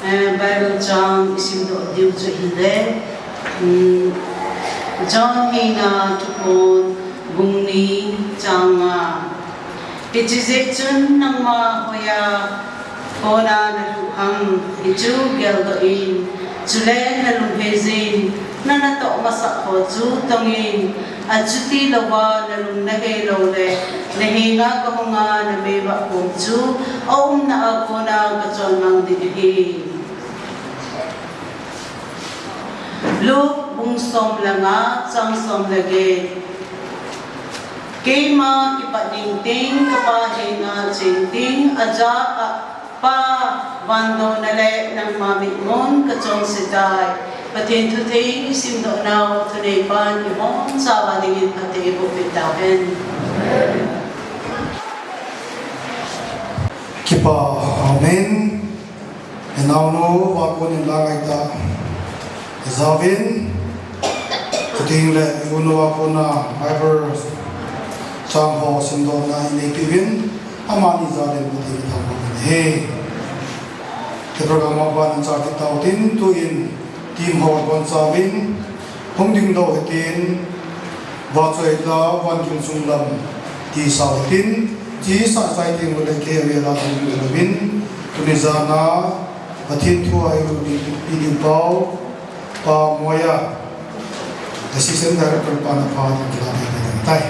eh, Bible chang isimdoh diu chu ahile, um, John hina thuphon bung ni chang nga. Hiche jeh chun nangma hoiya kona naluh ham, hichu geldoh in, chule nalunghei jin, nanatoh masah ho chu tongin, achuti louva nalung nahei lou le, nahenga kahunga namei vah kom chu, aumna a kona kachol mang ding ahi. Luke bung som le nga chang som le get. Keima kipat ding teng, ka Pa henga cheng teng, ajah a Pa, van douna le nangma mitmun kachonse tai. Pathen thu theng isimdoh nau thuneipan ibonchauva dingin phatthei eiboh peh tauhen. Kipa, amen. Inaonu, vakon in la ngai ta. Jaovin, chuteng le, i-unu a kona Bible chang ho simdohna inei peh uvin, amani jal in Pathen thangvah in ahi. Te program a ban in chang kit tau tin, tuin team ho abonchauvin, hung dingdoh hitin, vahchoi la, vangil chunglam, ti sao hitin, ti sa sai teng ule kei avela hung ding uvin, tuni jana, Pathen thu a i-unu Pi Ding Pau, Pa Moya, Assistant Director pa na pha ding kila ding tai.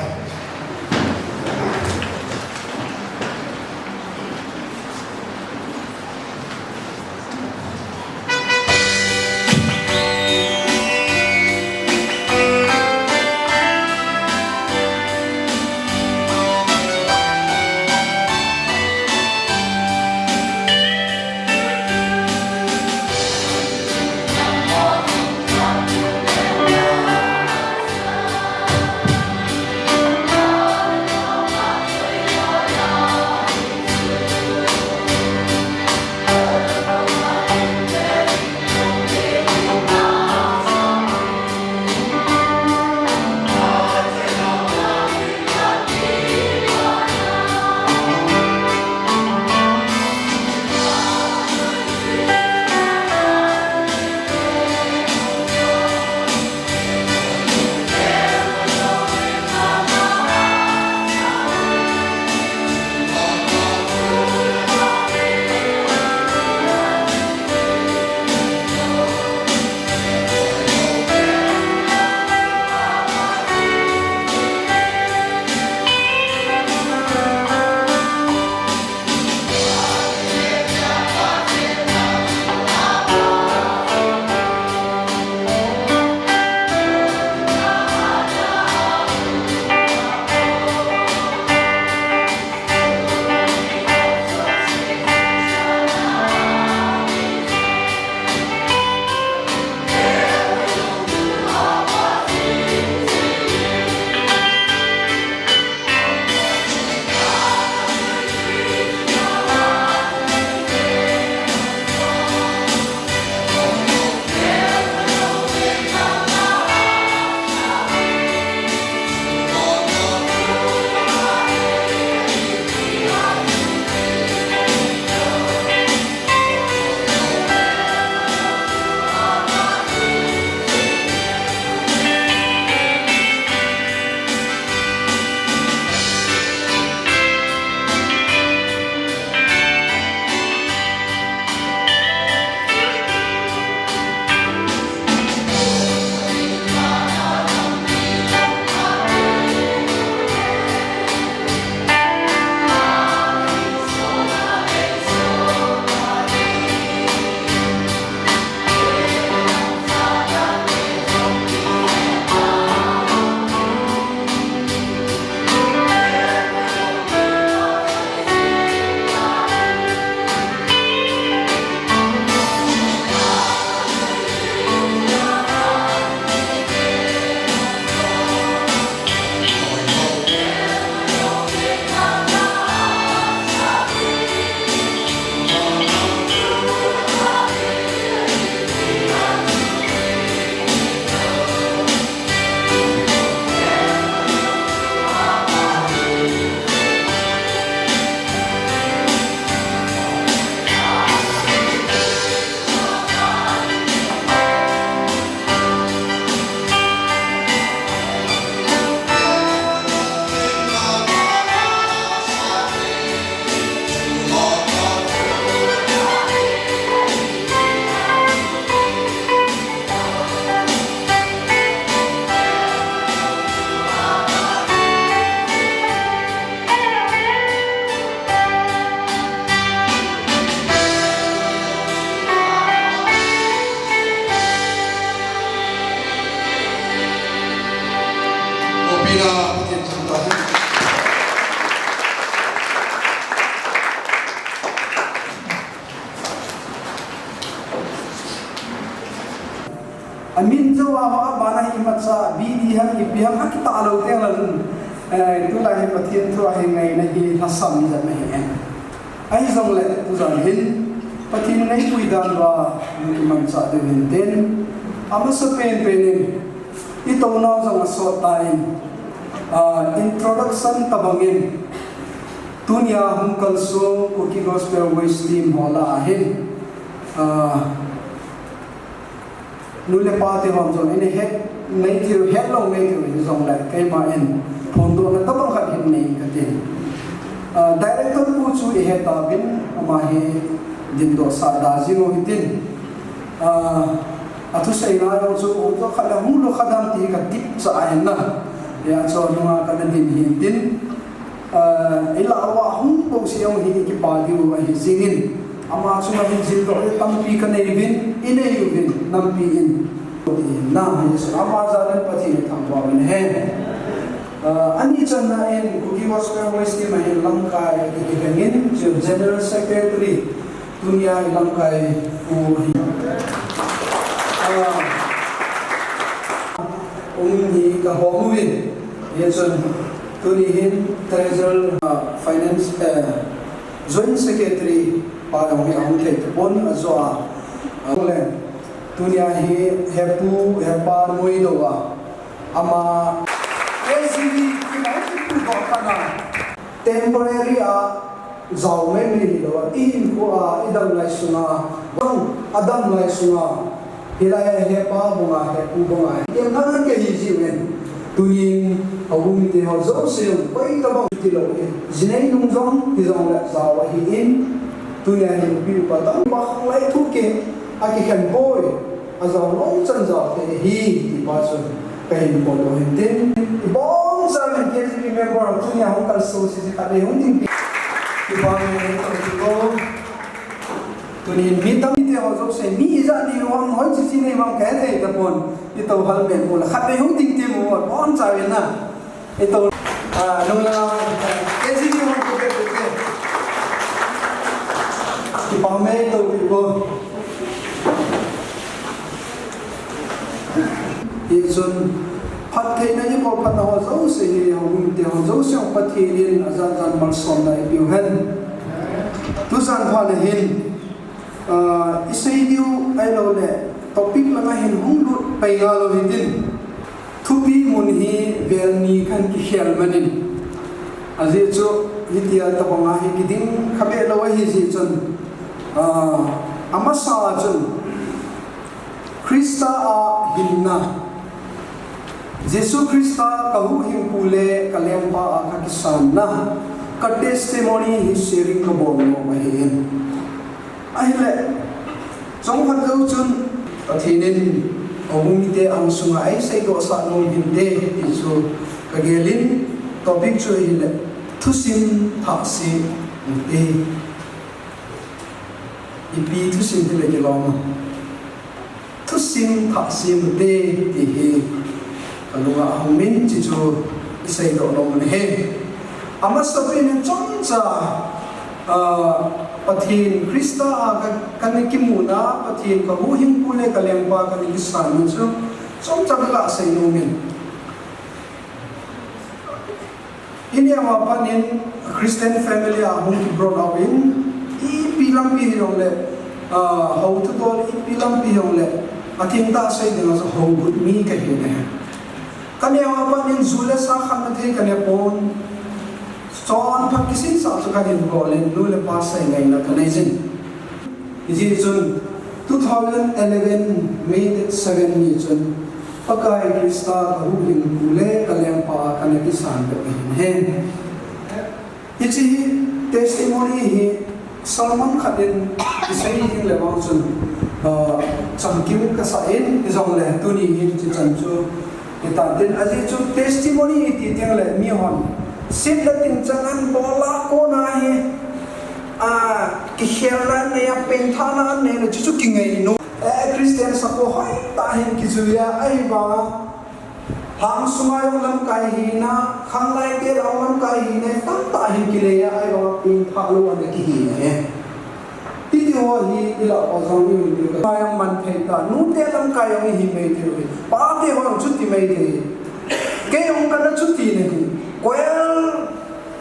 Amin jou a ho abana hi imacha B D ham ipi ham akitah lou teng leh, eh, tulai hi Pathen thu a hi ngaina hi lhasam jep ahi. Ahijongle tujan hin Pathen ngaipui dan uva kimanchah diu hintin, amasapen pen in itou nau jong asot tan, ah, introduction tabang in tunia hung kalsong Kuki Gospel Voice Team ho lah a hin, ah, nu le pa te hon jong in het nei tiu, het lou nei tiu hijongle keima in phondohna tabang khat hin nei kati. Ah, director pu chu ihe tauvin, ama hi dindoh sah da jing u hitin. Ah, athusei na jong chu, o, khat le hung lou kha dam ti ka tip cha ahin na. Hijeh chun nunga kana din hintin. Ah, ilah uva hung bouseh jong hi kipa diu ahi jingin, ama chunga hin jildoh tampi kanei uvin, inei uvin, nampi in. Na, Jesu ama jal in Pathen ithangvah uvin hen. Ah, ani channa in Kuki Gospel Voice Team a hin lamkai kikhen in, chu General Secretary, tunia ilamkai pu hi. Ah, um hi kahom uvin. Hijeh chun tuni hin Treasurer, ah, Finance, eh, Joint Secretary pa jong hi ahung thei tapon ajo a. Ah, le tunia hi hepu, hepa noi lou a. Ama K G B ki mai tu do kana. Temporary a jao mai mai hilou a, ihinkho a, idam lai sunga, bang, adam lai sunga, hilai a hepa banga, hepu banga, item na nang ke hi jiu in, tunin, houbung mite ho jouse, koi tabang tilou in, jinei nung jong, tijongle jao ahin, tunia hi pi upa tang, pa khanglai thu ke, akikhen poi, ajao lou chan jao te hi, ti pa chun, kahin bol lou hintin. Ibonchauvin K G B member tunia hung kalsong sese khat le hung ding ti. Ti pa me hung kalsong ko. Tunin mi tampi te ho jouse mi ijat ni vang hoi chi chi nei vang kahe thei tapon. Itou hal me mo la khat le hung ding ti mo bonchauvin na. Itou, ah, nung la, eh, K G B hon ko pe pe pe. Ti pa me itou pi ko. Hijeh chun, phattheina ibol phatna ho jouse hi, houbung mite ho jouse ho Pathen in ajan jan malsomna ipiu hen. Tujan phat na hin, ah, isei diu ahilou le, topic langa hin hung lut pai ngal lou hitin. Thupi mun hi vel ni khan kikhel manin. Ajeh chu, hitia tabanga hi kiding kha be lou ahi jeh chun, ah, amasa chun, Christa a hinna, Jesu Christa ka huhhingpu le ka lengpa a ka kisanna, ka testimony hi sharing ka bol nom ahi in. Ahile, chomkhat jou chun, Pathen in, houbung mite angsunga eiseidoh sah nom hinte, ti chu ka gel in, topic chu ahile, thusim thah se ute. Ipi thusim hile kilom a. Thusim thah se ute ti hi kalunga ahung in, chuchu iseidoh nom u ahi. Amasapen in chomcha, ah, Pathen Christa a ka, kana kimuna, Pathen ka huhhingpu le ka lengpa kana kisanna chu chomcha kaga sei nom in. Ineo a pat in Christian family a hung ki brought up in, ipi lampi hijongle, ah, hou thudol ipi lampi hijongle, athengtah sei dinga chu hougut mi kahi ne. Kaneo a pat in ju le sa khatna thei kane pon, chonphat kisisa chu kahin bol in, nu le pa sei ngaina kanei jin. Hijeh chun two thousand eleven May date seven ni chun Pakai Christa ka huhhingpu le ka lengpa a kana kisan bep ahin. Hiche hi testimony hi sermon khat in isei ding le vang chun, ah, chamkim kasah in, hijongle tuni hin hiche chan chu Hitatin, ajeh chu testimony iti teng le mihon, set le ting chang an bol a kona hi, a, kikhelna nei a, pengthahna nei le, chuchu kingai nom. Eh, Christian sakho hoitah hin kijui a, ahivanga, lhang sunga jong lamkai hina, khanglai te jong lamkai hina, tamtah hin kilei a, ahivanga pengthah lou ana kihi ahi. Ho hi ila pa jong i um diu. Pai ang man thei ta, nute lamkai ang i hi mai thei. Pate ho ang chuti mai thei. Kei ang kana chuti ne hi. Koel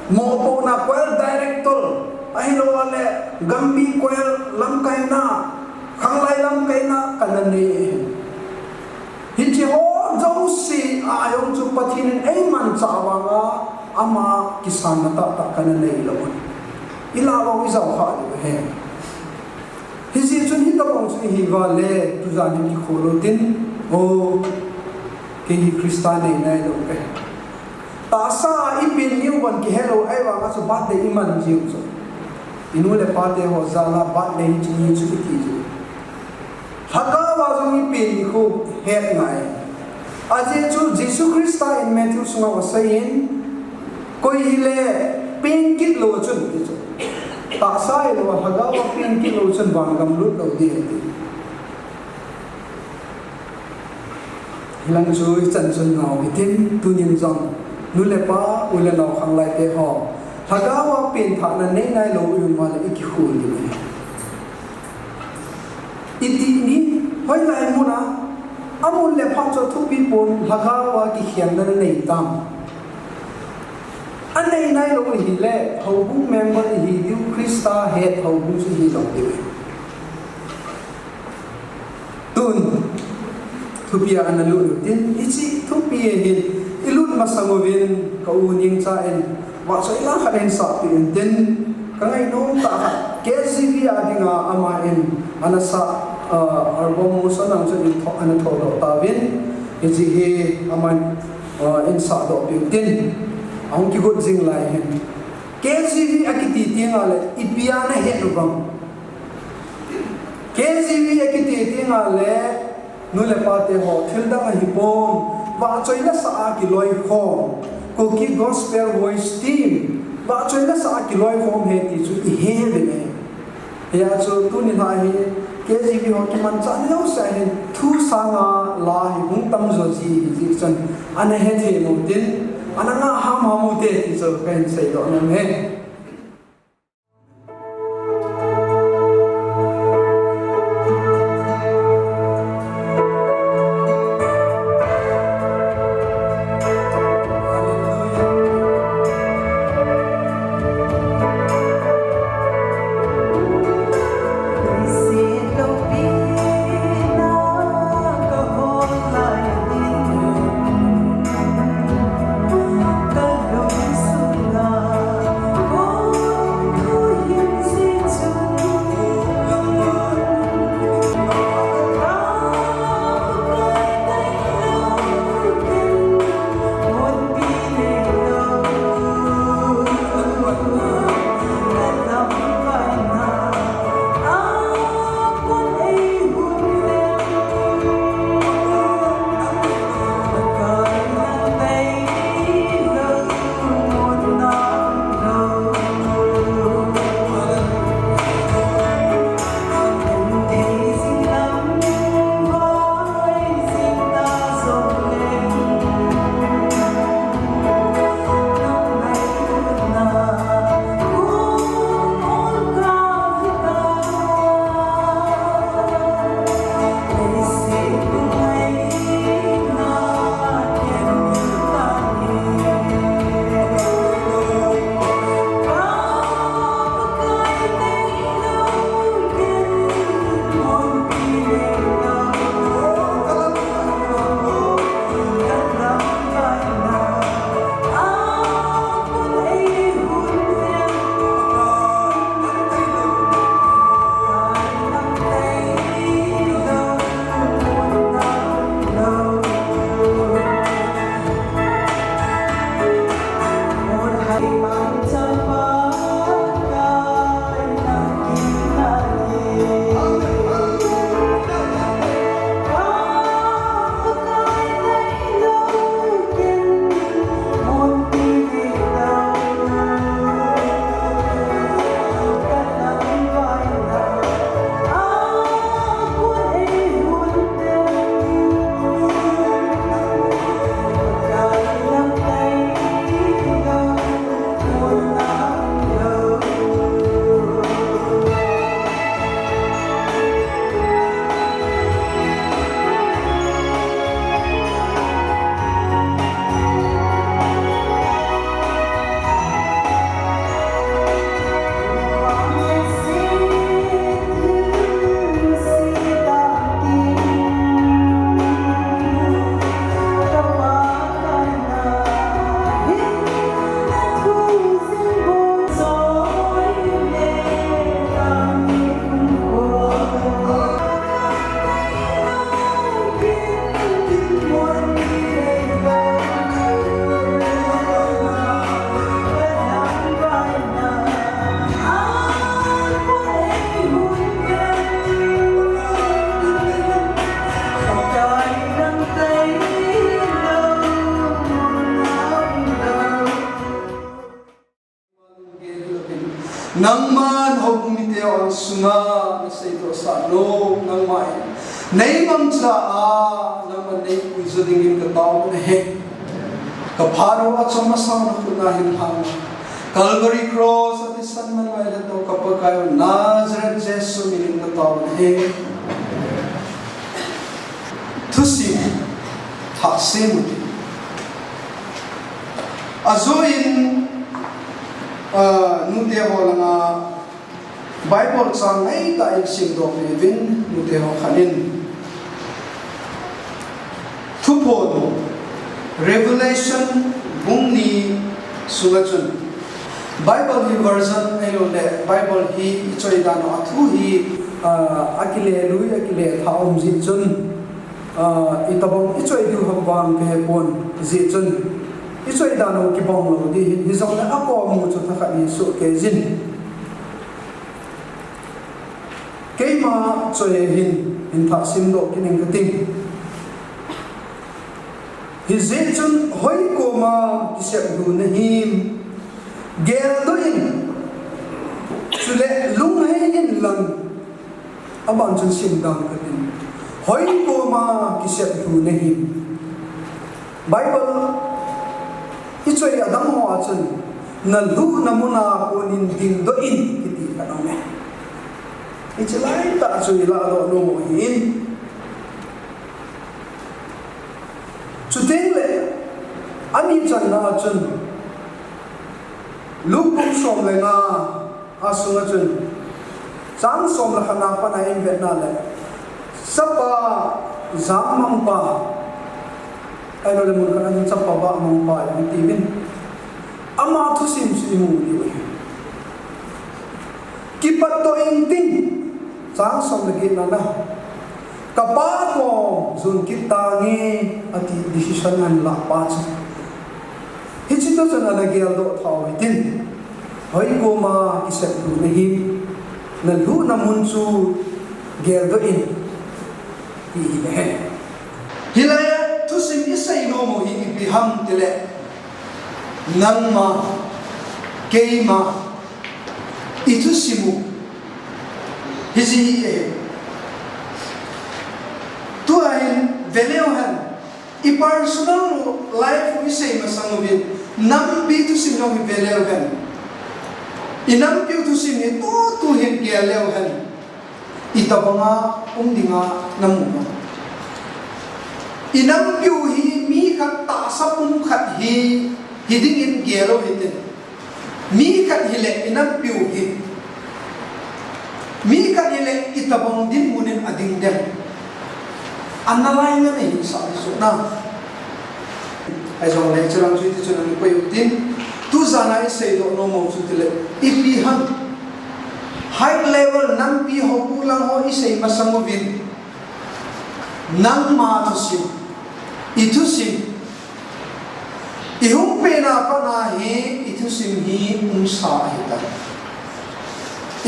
mo po na koel director. Ahilou le gambi koel lamkai na. Khanglai lamkai na kana nei. Hiche ho jouse a jong chu Pathen in eimanchah vanga ama kisanna tahtah kana nei lou. Ila vang i jao kha diu ahi. Hijeh chun hitabang chu ihi uva le tujan hi kikhol u tin, o, kei hi Christa nei nailou kahi. Tahsa a i pen niu vang kihelou ahi vanga chu birthday i man jiu chu. I nu le pate ho jal a birthday hi chu ni chu i ti jiu. Lhagao a jong i pen nikho het ngai. Ajeh chu Jesu Christa in Matthew sunga asei in, koi hile pen kit lou chun ti chu. Tahsa hilou a lhagao a pen kit lou chun vangam lut lou ding ahi ti. Hilang chu i chan chun ngau hitin, tunin jong nu le pa, u le nao khanglai te ho, lhagao a pen thahna nei nailou i um uva le i kikhol diu ahi. Iti ni, hoilai mun a, amun le phat chu thupi pon, lhagao a kikhenna nei tam. Anei nailou i hile, houbung member i hi diu, Christa het houbung chu hilou diu. Tun, thupi a ana lut u tin, hiche thupi a hin, i lut masang uvin, ka u Ningcha in, vahchoi la khat ahin sah peh in tin, ka ngainom tah khat, K G V a dinga ama in, ana sah, ah, album motion ang chu in tho-, ana thodoh tauvin, hiche hi aman, ah, in sahdoh peh u tin, ahung kigot jing lai hin. K G V akiti teng le, ipi a nahet u vang. K G V akiti teng le, nu le pa te ho, thil dang ahi pon, vahchoi la sah a kiloikhom, Kuki Gospel Voice Team, vahchoi la sah a kiloikhom ahi ti chu i he uvin ahi. Hia chu tuni a hi, K G V ho kimanchah neo seh hin, thu sanga la hi hung tam jo ji, ji chan, ana hethei nom tin, ana ngah hamham u te ti chu kahin seidoh nom e. Ang sunga nasei toh sah nom nangma in. Nei mangcha a, nangma nei puijo dingin katao nahi. Ka phat u achom masang nakhut na hin lhang. Calvary Cross a thisan man ngai le to ka Pakai u Nazareth Jesu min in katao nahi. Thusim, thah sem u ti. Ajoin, ah, nute ho langa Bible chang ngaitah in simdoh uvin, nute ho khat in. Thuphon, Revelation bung ni sunga chun. Bible hi version ahilou le, Bible hi ichoi dan u a thu hi, ah, akile lui, akile thah um jeh chun, ah, itobang ichoi diu ham vang kahe pon jeh chun, ichoi dan u kibang lou ding hin, hijongle akom u chu thakhat hi soh kei jin. Keima choi hin, hin thah simdoh kit ing kating. Hijeh chun hoi koma kisep lhu nahim, geldoh in, chule lunghei in lang, aban chun sim dang kating. Hoi koma kisep lhu nahim. Bible ichoi adang ho a chun, nalhuhna mun a konin dingdoh in kiti khat aume. Hiche laitah chu ilahdoh nom u ahin. Chuteng le, ani channa a chun, Luke bung som le nga a sunga chun, chang som le khat na pat a ivetna le, chapa jangmangpa, ahilou le mun khat a chun chapa vahmangpa iti uvin. Ama thusim chu imu diu ahi. Kipatdoh inting, chang som le get na na. Kapa kom jon kit tange, ati decision ahin lah pa chu. Hiche toh chun ana geldoh tha u hitin. Hoi koma kisep lhu nahim, nalhuhna mun chu geldoh in, ti hi ahi. Hilai a thusim isei nom u hi ipi ham tile, nangma, keima, ithusim u hiji hi ahi. Tua hin veleu hen, i personal life u isei masang uvin, nampi thusim jong hi veleu hen. Inampiu thusim hi tutu hin gel leu hen, itobanga um dinga namu ham? Inampiu hi mi khat tahsa pum khat hi, hi dingin gel u hitin. Mi khat hile inampiu hi, mi khat hile itobang dinmun in ading dem? Analyze nahin sah diu na. Ahijongle hiche lang chu hiti chun ana koi u hitin, tujan a iseidoh nom u chu tile, ipi ham? High level nampi ho, pu lang ho isei masang uvin, nangma thusim, ithusim, ihung pen a pat a hi ithusim hi umsa ahitai.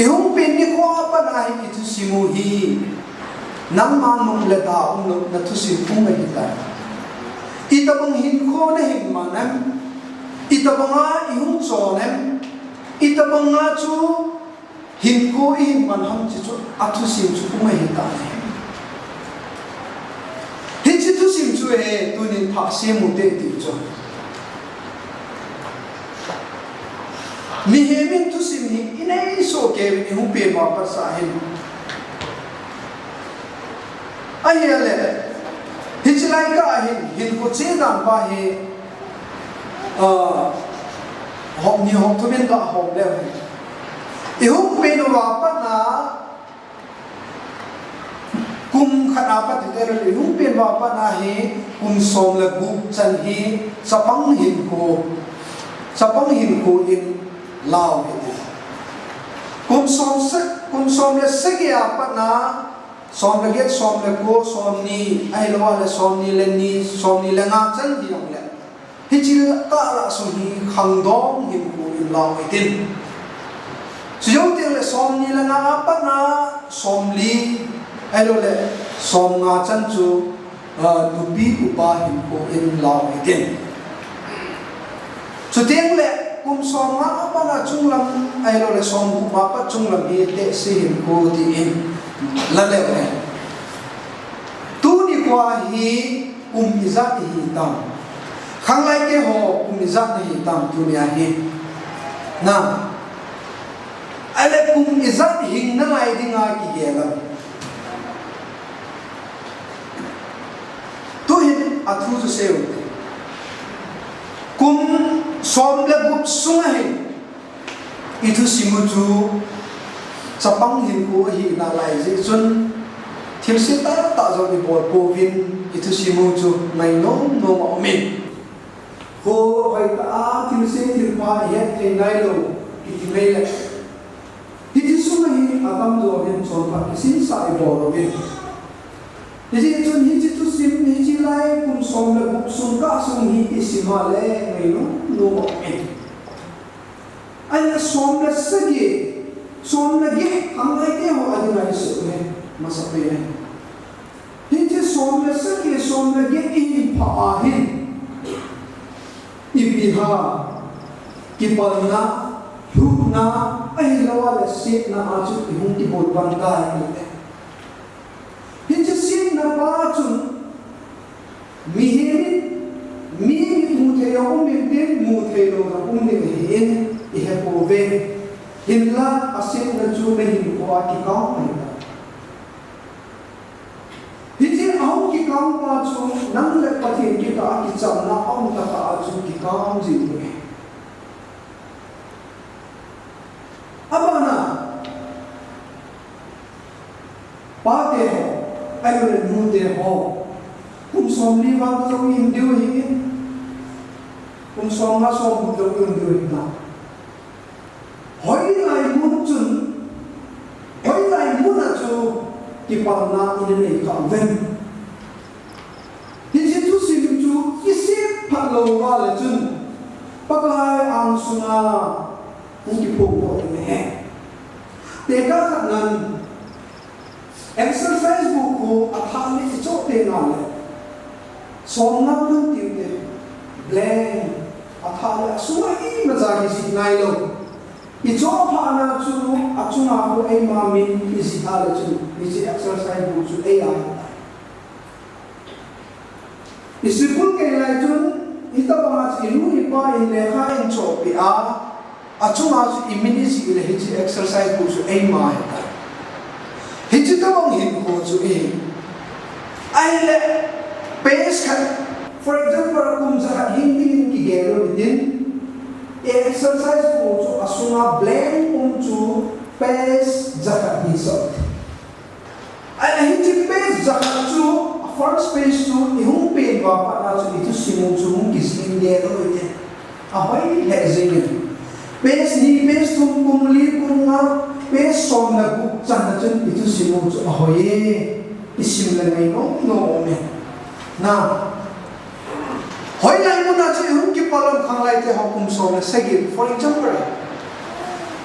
Ihung pen nikho a pat a hi ithusim u hi, nangma nung le da umlou nathusim um ahitai. Itobang hinkho nahin man em? Itobanga ihung chon em? Itobanga chu hinkho ihin man ham ti chu athusim chu um ahitai. Hiche thusim chu hi tunin thah sem u hite ti chu. Mihem in thusim hi inei soh kei uvin ihung pen uva pat a hin. Ahile, hiche lai kah a hin, hinkho che dan pa hi, ah, hop ni hop thum in gahom leu hen. Ihung pen uva pat a, kum khat a pat hite lou, ihung pen uva pat a hi, kum som le gup chan hi, chapang hinkho, chapang hinkho in la u hite. Kum som se-, kum som le sagi a pat a, som le get, som le ko, som ni, ahilou le som ni le ni, som ni le nga chan hi jong le, hiche kah lah sung hi khangdong hinkho in la u hitin. Chujou teng le som ni le nga a pat a som li, ahilou le som nga chan chu, ah, nupi upa hinkho in la u hitin. Chuteng le Kum som nga a pat a chunglam, ahilouleh som gup a pat chunglam hi tehse hinkho tin la leu hen. Tuni khoa hi kum ijat ihi tam? Khanglaite ho kum ijat nahi tam tunia hi? Na. Ahile kum ijat hing nalai dinga kigel a. Tuhin athu chu sei u hite. Kum som le gup sunga hin i thusim u chu chapang hinkho ahi nalai jeh chun thilse tahtah jong i bol pouvin i thusim u chu ngai nom nom a um in. Kho hoitah a thilse thilpha i het thei nailou kiti mai le. Hiche sunga hi atamjo hin chonphat kisinsah i bol uvin. Hijeh chun hiche thusim, hiche lai kum som le gup sung kah sung hi i sim a le ngai nom nom a um in. Ahile som le sagi, som le get, khanglaite ho a dinga i sei u hi, masapen a. Hiche som le sagi, som le get i hin phah a hin, ipi ham, kipalna, lhuhna, ahilou a le setna a chu i hung kibol pan tai. Hiche setna pa chun mihem in, mi mit mu thei a um intin, mu thei lou a um ding ahin, i he pouve. Hinla asetna chu na hinkho a kikang ahi tai. Hiche ahung kikang pa chu nang le Pathen kikah a kichamna aum tah a chu kikang jing u ahi. Abana, pate ho, ahilouleh nute ho, kum somli val jong i um diu ahi, kum somnga somgup jong i um diu ahi na. Hoilai mun chun, hoilai mun a chu kipalna i na nei kha uvem? Hiche thusim chu i sep phat lou uva le chun Pakai angsunga hung kiphong doh ding ahi. Tekah khat nan exercise book khu athah le i choh teng le, somnga man tiu te, blank, athah le asunga imacha kijih nailou. I choh phat na chu achunga khu eima min i jih a le chun hiche exercise book chu ei a I school kei lai chun, hitobanga chu i nu i pa in lekha in chohpeh a, achunga chu i min i jih le hiche exercise book chu eima ahitai. Hiche tobang hinkho chu ahi. Ahile, page khat, for example, kum jakhat hin dingin kigel u hitin, exercise book chu asunga blank um chu page jakhat hi sah. Ahile hiche page jakhat chu, a first page chu i hung pen uva pat a chu i thusim u chu hung kijih in gel u hite. Ahoi lheh jengin. Page ni, page thum, kum li, kum nga, page som le gup channa chun i thusim u chu ahoi e. I sim le ngai nom nom e. Na. Hoilai muna chu i hung kipal ham, khanglaite ho kum som le sagi, for example,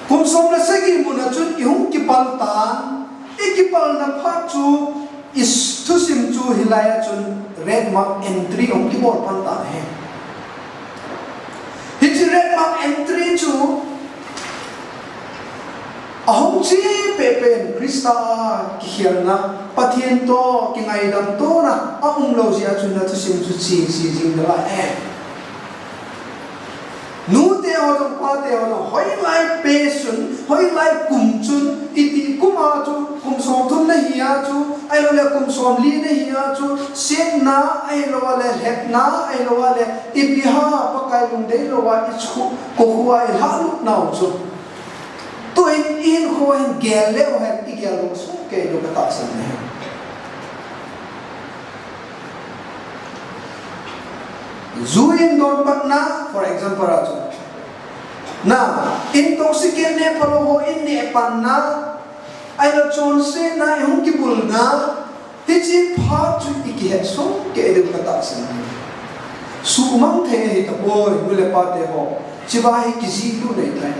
kum som le sagi muna chun i hung kipal tan, i kipalna phat chu i s-, thusim chu hilai a chun red mark entry hung kibol pan tan ahi. Hiche red mark entry chu ahung che pehpeh in Christa a kikhelna, Pathen toh kingaidam tona aumlou jeh a chun na thusim chu che che jing nalai e. Nute ho jong, pate ho jong, hoilai page chun, hoilai kum chun, iti kum a chu, kum somthum nahi a chu, ahilouleh kum somli nahi a chu, setna, ahilouleh lhepna, ahilouleh ipi ham Pakai lungdei louva i chu, kokhuh a i lhahlut nau chu. Tuin i hinkho hin gel leu hen, i gel lou sohkei diu katahsan ahi. Ju in donpatna, for example, a chu. Na, intoxication neh phalou ho in neh panna, ahilou chonsetna, i hung kibulna, hiche phat chu i kihet sohkei diu katahsan ahi. Suhmang thei ahitapoi, nu le pate ho. Hichea hi kijih lut ahitai.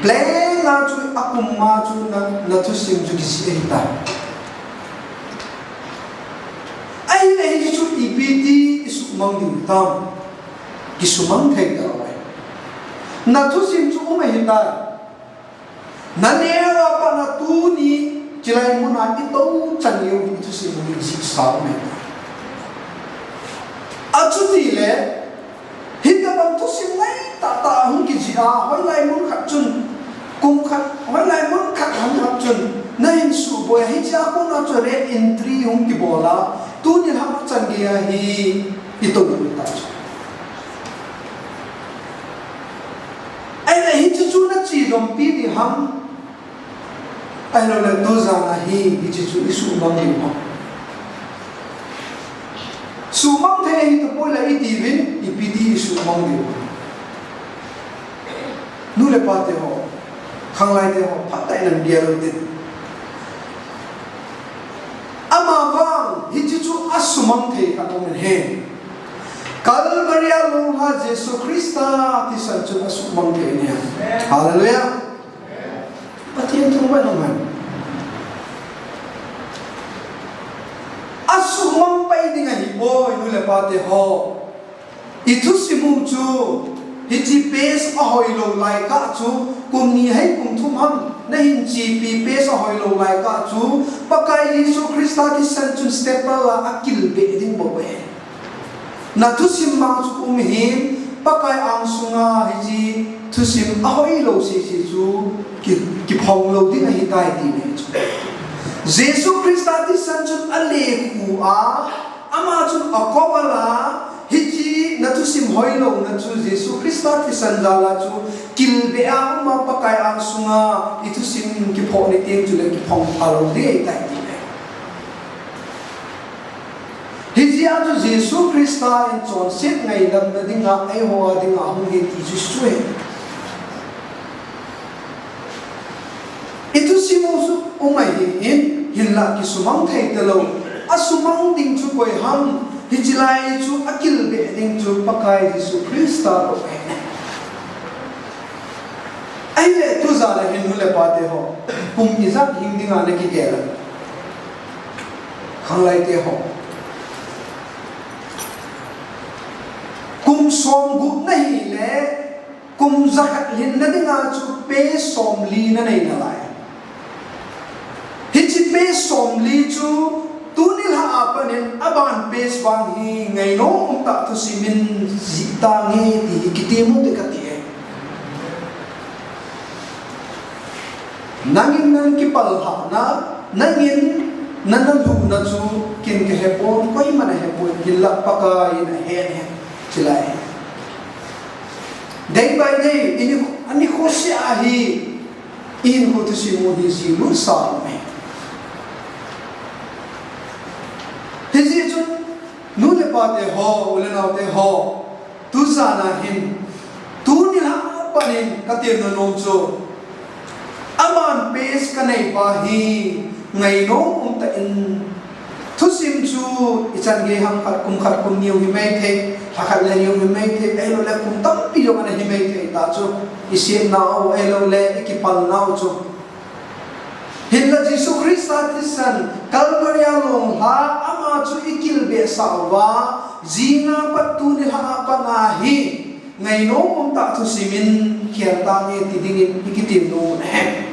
Blank a chu akum a chu na, na thusim chu kijih ahitai. Ahile hiche chu ipi ti i suhmang diu tam? Kisumang thei talou ahi. Na thusim chu um ahitai. Na neo a pat na tuni chilai mun a i tou chan leu hi thusim hi jihsa um ahitai. Achuti le, hitabang thusim ngai tahtah hung kijih a, hoilai mun khat chun, kum khat, hoilai mun khat ham khat chun, na hin suboi a, hichea kona chu re entry hung kibol a, tuni lhah chan gei a hi i tou u ta chu. Ahile hiche chu na chi dom pi ding ham. Ahilou le tujan a hi, hiche chu i suhmang diu ham. Suhmang thei ahi tapoi le i tiuvin, ipi ti i suhmang diu ham. Nu le pa te ho, khanglai te ho, phatah in na bia lou tin. Amavang, hiche chu a suhmang thei khat um in ahi. Calvary a longlha Jesu Christa thisan chun a suhmang thei in ahi. Hallelujah. Pathen thangvah in um hen. A suhmang pai ding ahipoi, nu le pa te ho. I thusim u chu, hiche pace a hoilou lai kah chu, kum ni ham kum thum ham, na hin chepi pace a hoilou lai kah chu, Pakai Jesu Christa thisan chun step a la a kilbeh ding bou ahi. Na thusim mang chu um hin, Pakai angsunga hiche thusim a hoilou sese chu ki, kiphong lou ding ahitai ti nei chu. Jesu Christa thisan chun a lekhu a, ama chun a koval a, hiche na thusim hoilouna chu Jesu Christa thisan jal a chu kilbeh a um a Pakai angsunga i thusim kiphoh ni teng chule kiphong pha lou ding ahitai ti nei. Hijeh a chu Jesu Christa in chonset ngaidamna dinga, eiho a dinga hung ahi ti chu chu ahi. I thusim u chu um ahin, hinlah kisumang thei talou. A sumang ding chu koi ham, hiche lai chu a kilbeh ding chu Pakai Jesu Christa bou ahi. Ahile tujan a hin nu le pa te ho, kum ijat hing dinga na kigel a. Khanglai te ho. Kum som gup na hile, kum jakhat lhinna dinga chu pace somli na nei nalai. Hiche pace somli chu tuni lhah a pat in aban pace vang hi ngainom umtah thusim in jih tange ti hi kitem u te kati e. Nangin nang kipal lhahna, nangin na na lhuhna chu ken kahe pon, koiman ahe poi, hinlah Pakai in ahe e, chilai. Day by day, i ni, a nikho seh a hi, i hinkho thusim u hi jih lut sa ahi. Hijeh chun, nu le pa te ho, u le nao te ho, tujan a hin, tuni lhah a pat in ka temna nom chu, aman pace ka nei pa hi, ngainom umtah in, thusim chu i chan gei ham khat, kum khat, kum ni u hi mai thei, lha khat le ni u hi mai thei, ahilou le kum tampi jong ana hi mai thei ta chu, i sepna u, ahilou le i kipalna u chu. Hinlah Jesu Christa thisan, Calvary a longlha, ama chu i kilbeh sah uva, jing a pat tuni lhah a pat a hi, ngainom umtah thusim in khel tange ti dingin i kitem nom u ahi.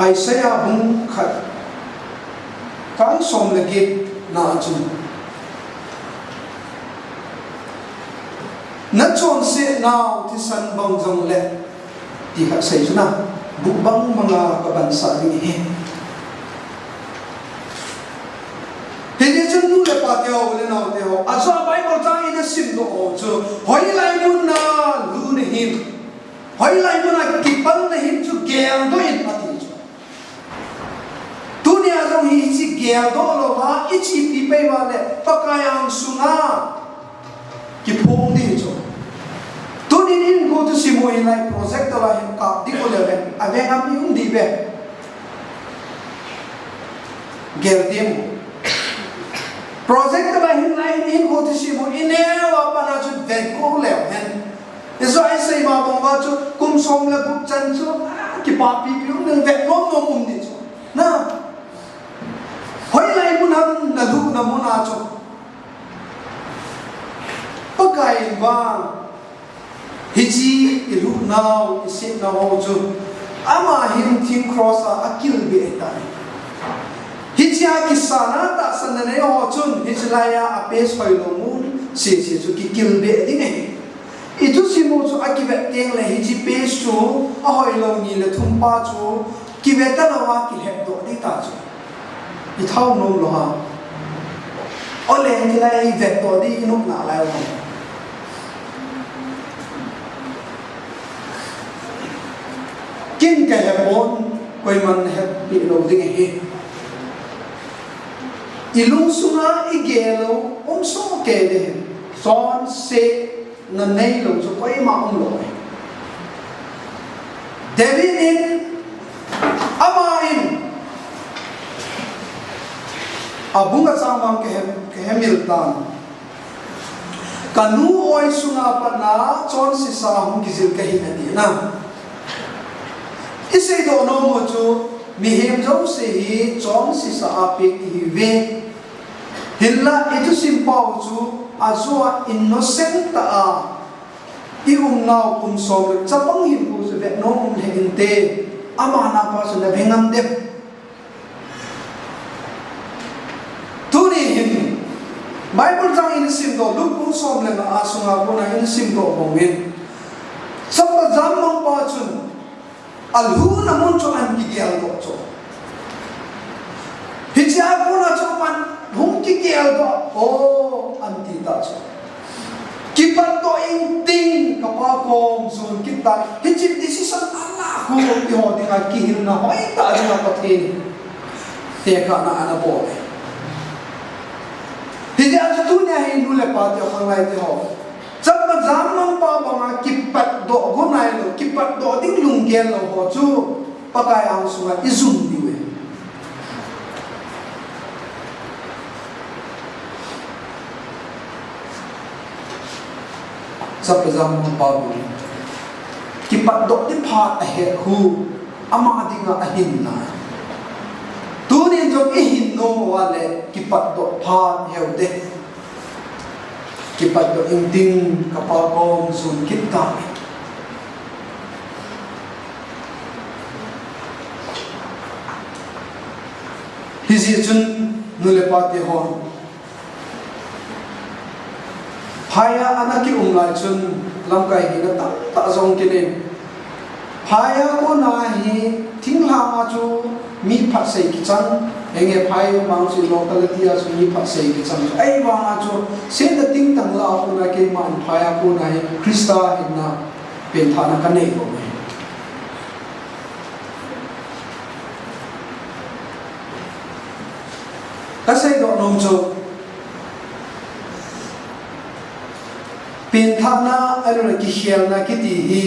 Isaiah bung khat, chang som le get na a chun, na chonset nau thisan bang jongle, ti khat sei chu na, buk bang banga ka bansah ding ahi. Hijeh chun nu le pa te ho, u le nao te ho, ajeh a Bible chang i na simdoh u chu, hoilai mun a lhu na him, hoilai mun a kipal na him chu geldoh in ati chu. Tuni a jong hi hiche geldoh louva, i chepi pai uva le, Pakai angsunga kiphong ding chu. Tunin i hinkho thusim u hi lai projector a hin kap ding u leu hen, a veng a mi um ding ve. Gel ding u. Projector a hin lai i hinkho thusim u i neo a pat a chu veng u leu hen. I jo i sei ma bang uva chu kum som le gup chan chu, ah, Kipapi pi um ding, vet nom nom um ding chu. Na. Hoilai mun ham naluhna mun a chu. Pakai in vang. Hiche iluhnau, isetnau ho chu. Ama hin thing cross a akilbeh tai. Hiche a kisana tahsanna nei ho chun, hiche lai a, a pace hoilou mun, sese chu kikilbeh ding ahi. I thusim u chu akivet teng le hiche pace chu ahoilou ni le thum pa chu kivet talou a kilhep doh ding ta chu. I thau nom lou ham. Ole, hilai i vet doh ding i nop nalai u ham. Ken kahe pon, koiman hepeh lou ding ahi. I lungsunga i gel u um soh kei ding. Chonse na neilou chu koima umlou ahi. David in, ama in, abung a chang vang kahe, kahe mil tan. Kanu oi sunga pat na chonsesa hung kijil kahi ati na. I seidoh nom u chu mihem jouse hi chonsesa a peng ihiuve. Hinla i thusim pau chu ajo a innocent tah a i umnau kum som le chapang hinkho chu vet nom um lheh inte, ama napa chu na ve ngam dem? Tuni hin Bible chang in simdoh, Luke bung som le nga a sunga kona in simdoh bang in, chapa jammang pa chun alhuhna mun chu ahin kigel doh chu. Hiche a kona chu aman hung kigel doh, o, ahin ti ta chu. Kipatdoh ing ting, kapa kom jun kit ta. Hiche decision ana khu ti ho dinga kihilna hoitah dinga Pathen tekahna ana bol e. Hiche a chu tunia hi nu le pa te, khanglai te ho. Chapa jammang pa banga kipatdoh go nailou, kipatdoh ding lunggel lou ho chu Pakai angsunga i jum diu e. Chapa jammang pa banga kipatdoh ding phat ahe khu ama dinga ahinna. Tunin jong i hin nom uva le kipatdoh phat heu te. Kipatdoh ing ting, kapa kom jun kit ta. Hijeh chun nu le pa te hon, phai a ana kium lai chun lamkai hina tamtah jong kinem. Phai a kona hi thinglhang a chu mi phatsei kichang, henge phai mang chu locality a chu mi phatsei kichang chu. Ahivanga chu senda tingtang lah a kona keiman phai a kona hi Christa hinna penthahna kanei bou ahi. Kaseidoh nom chu, penthahna, ahilou le kikhelna kiti hi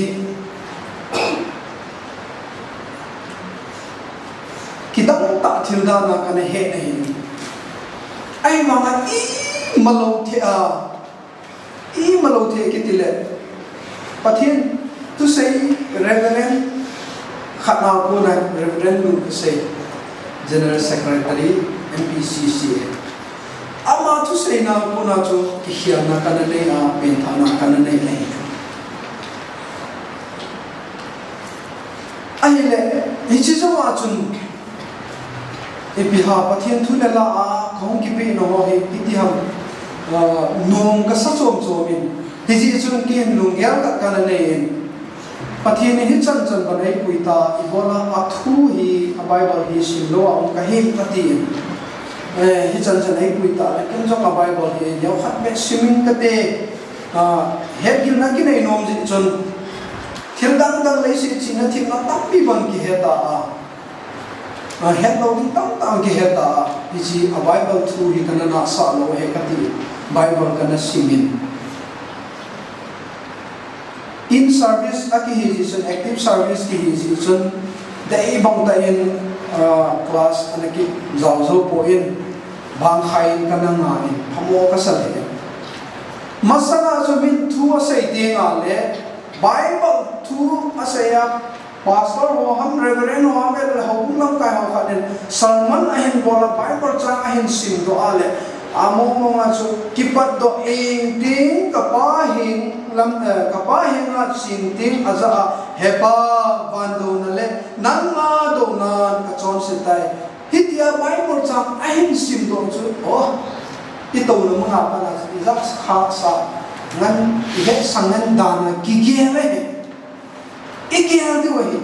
kidang tah thil dan a kana het ahi. Ahivanga imalou thei a, imalou thei kiti le, Pathen thusei Reverend khat na kona Reverend Lungkisei, General Secretary, M P C C A. Ama thuseina kona chu kikhelna kana nei a, penthahna kana nei ahi. Ahile, hiche jou a chun, ipi ham Pathen thu le la a kahung kipeh nau ho hi, iti ham, ah, nom kasa chom chom in. Hijeh chun ken lunggel khat kana nei in. Pathen in hichan chan bang eipui ta, ibola athu hi, a Bible hi simlou a um kahi kati in. Eh, hichan chan eipui ta le, ken jong a Bible hi neokhat beh sim ing kate, ah, hetgilna kinei nom jeh chun. Thil dang dang leiset china themna tampi bang kihe ta a. Ah, hetlou ding tamtah kihe ta a. Hiche a Bible thu hi kana nahsah lou ahi kati. Bible kana sim in. In service a kihi jeh chun, active service kihi jeh chun, dei bang tah in, ah, class ana kijao jou poi, bang khai in kana ngah in, phamo kasa lheh in. Masanga chu min thu asei teng le, Bible thu asei a, Pastor ho ham, Reverend ho ham, ahilou le houbung lamkai ho khat in sermon ahin bol a, Bible chang ahin simdoh a le, among mong a chu kipatdoh ingting, kapa heng lam, eh, kapa henga chengting ajah a, He Pa, van douna le nangma dounan kachonse tai. Hitia Bible chang ahin simdoh chu, o, itouna mun a pat a chu ijah khah sah ngen, ihetsah ngen dan a kigel ahi. Igel diu ahi.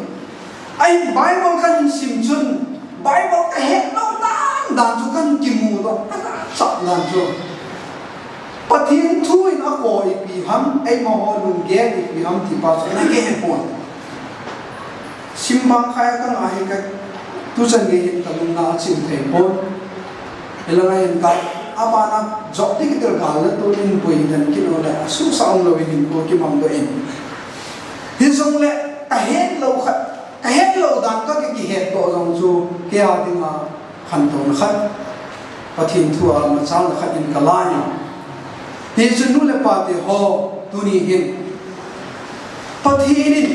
Ahin Bible kahin sim chun, Bible kahet lou dan dan chu kahin kimudoh, ajahsah dan chu. Pathen thu in akou ipi ham, eima ho lunggel ipi ham ti pa chu ana kihe pon. Sim bang khai kanga hi ka, tuchan gei hin kalungna achim thei pon. Hilanga hin ka, abana jop ding kitel gal le tunin pui dan kit lou le, asuhsah umlou in hinkho kimangdoh in. Hijongle, kahet lou khat, kahet lou dan ka ki, kihetdoh jong chu, kei a dinga khantouna khat, Pathen thu a machalna khat in kalai. Hichun nu le pa te ho, tuni hin Pathen in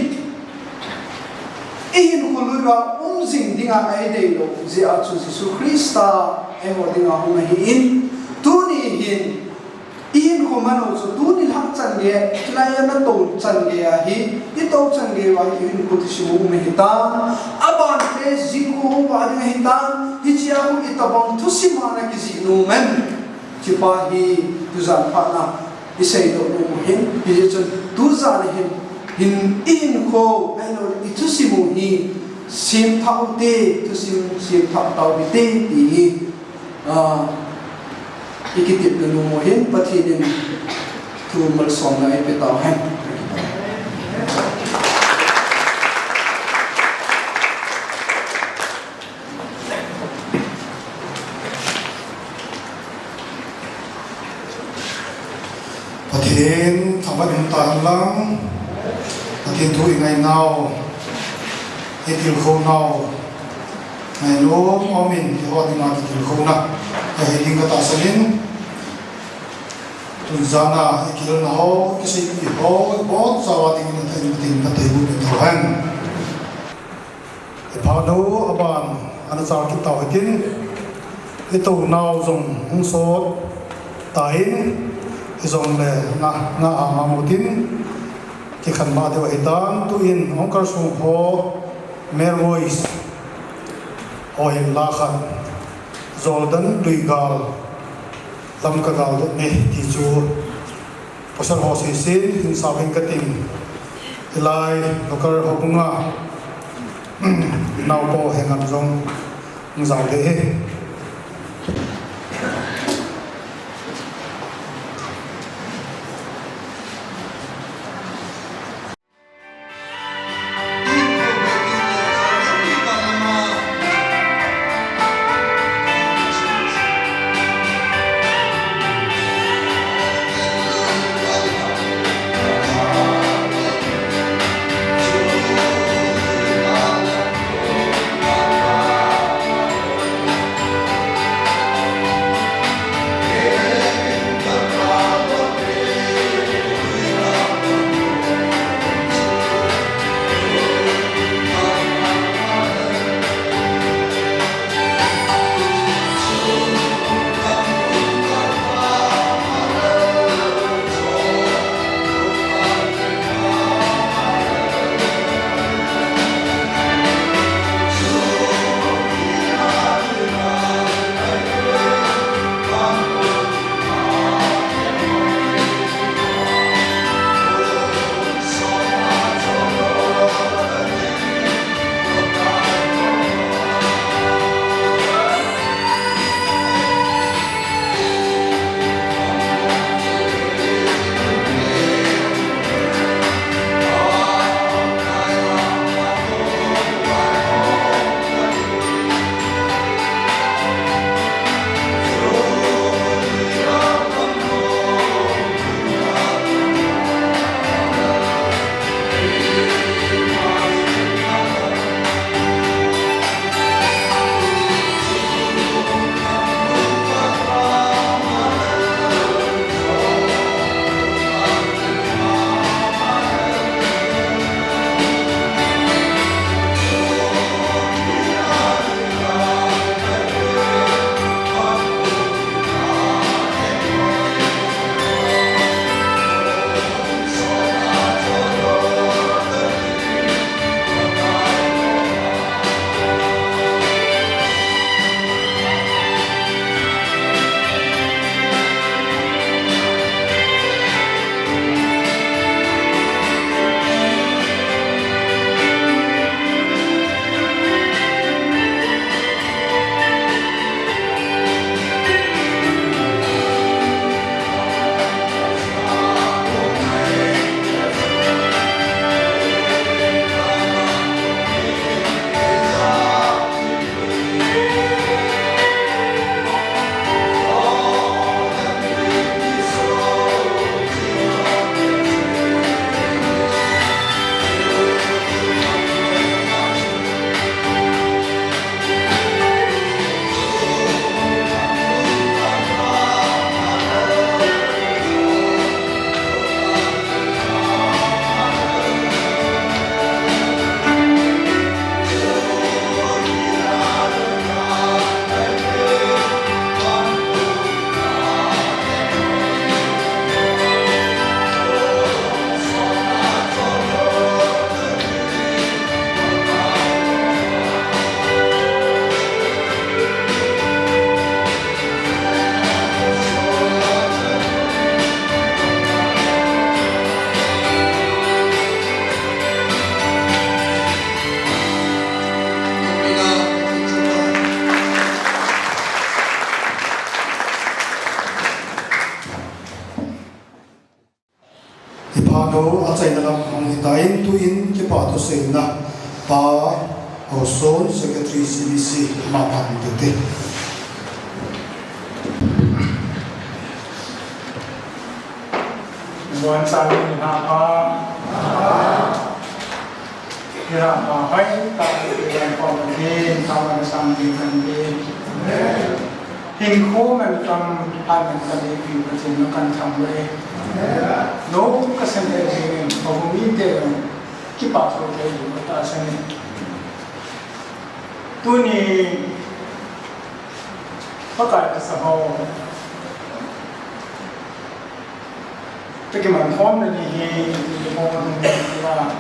ihinkho lui uva um jing dinga eidei lou jeh a chu Jesu Christa eiho dinga hung ahin, tuni hin ihinkho man u chu tuni lhah chan gei, chulai a natou chan gei ahi, itou chan gei uva hi ihinkho thusim u um ahitan, aban le jingkah hung vah ding ahitan, hichea khu itobang thusim a nakijih nom em? Hiche pa hi tujan phat na iseidoh nom u ahin, hijeh chun tujan hin, hin ihinkho, ahilou le ithusim u hi semthah u hite, thusim semthah tau hite, ti hi, ah, ikitepna nom u ahin, Pathen in thu malsomna eipe tau hen. Pathen thangvah in umta hen lang, Pathen thu ingai nau, itilkhou nau, ngainom um in eiho dinga kitilkhouna ahi ding katahsan in, tun jan a ikihilna ho, ikiseipi ho, ibonchauva dingin Pathen in phatthei boh peh tau hen. Iphat u aban ana chal kit tau hitin, itounau jong hung sot tan, hijongle nga, nga a ngam utin, kikhen mah diu ahitan, tuin hung kalsong ho, male voice ho hin la khat, Jordan Luigal, Lamka Gal dot net ti chu, pasal ho seisin, hinsau hin kating, hilai, local houbunga, naopa Hengam jong, hung jao ding ahi. Hitia in tuin kipa thuseina Pa Hoson, Secretary C B C, ama pan tute. Bon sa ni ha pa. Ni ha pa hai ta ni pa ni ta ma sang ni kan ni. Hinkho mantam, phat mantam eipiu Pathen nang kathangvah e. Nom kasan e, houbung mite kipah thei kei u katahsan e. Tuni Pakai kasah ho toh kiman khomna ni hi, ni mo ni la,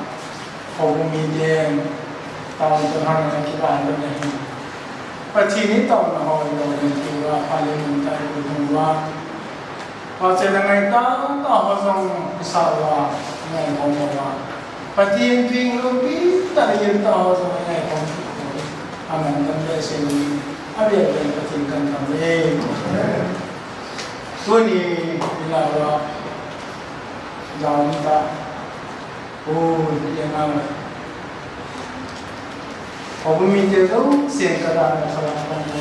houbung mite, tao to han na kipa na ni. Pathen ni tao na ho lo ni ti la, pa le mun tai ku thum la. Pa che na ngai ta, ta ho jong sa la, ngai ho mo la. Pathen ping lo pi ta ni ta ho jong ngai ho. Amen. Kan le se ni. Abi abi Pathen kan kan le. Tuni, ila wa, jaun ta, o, ya na wa. Houbung mite lo, sen ka da na sa la kan ko.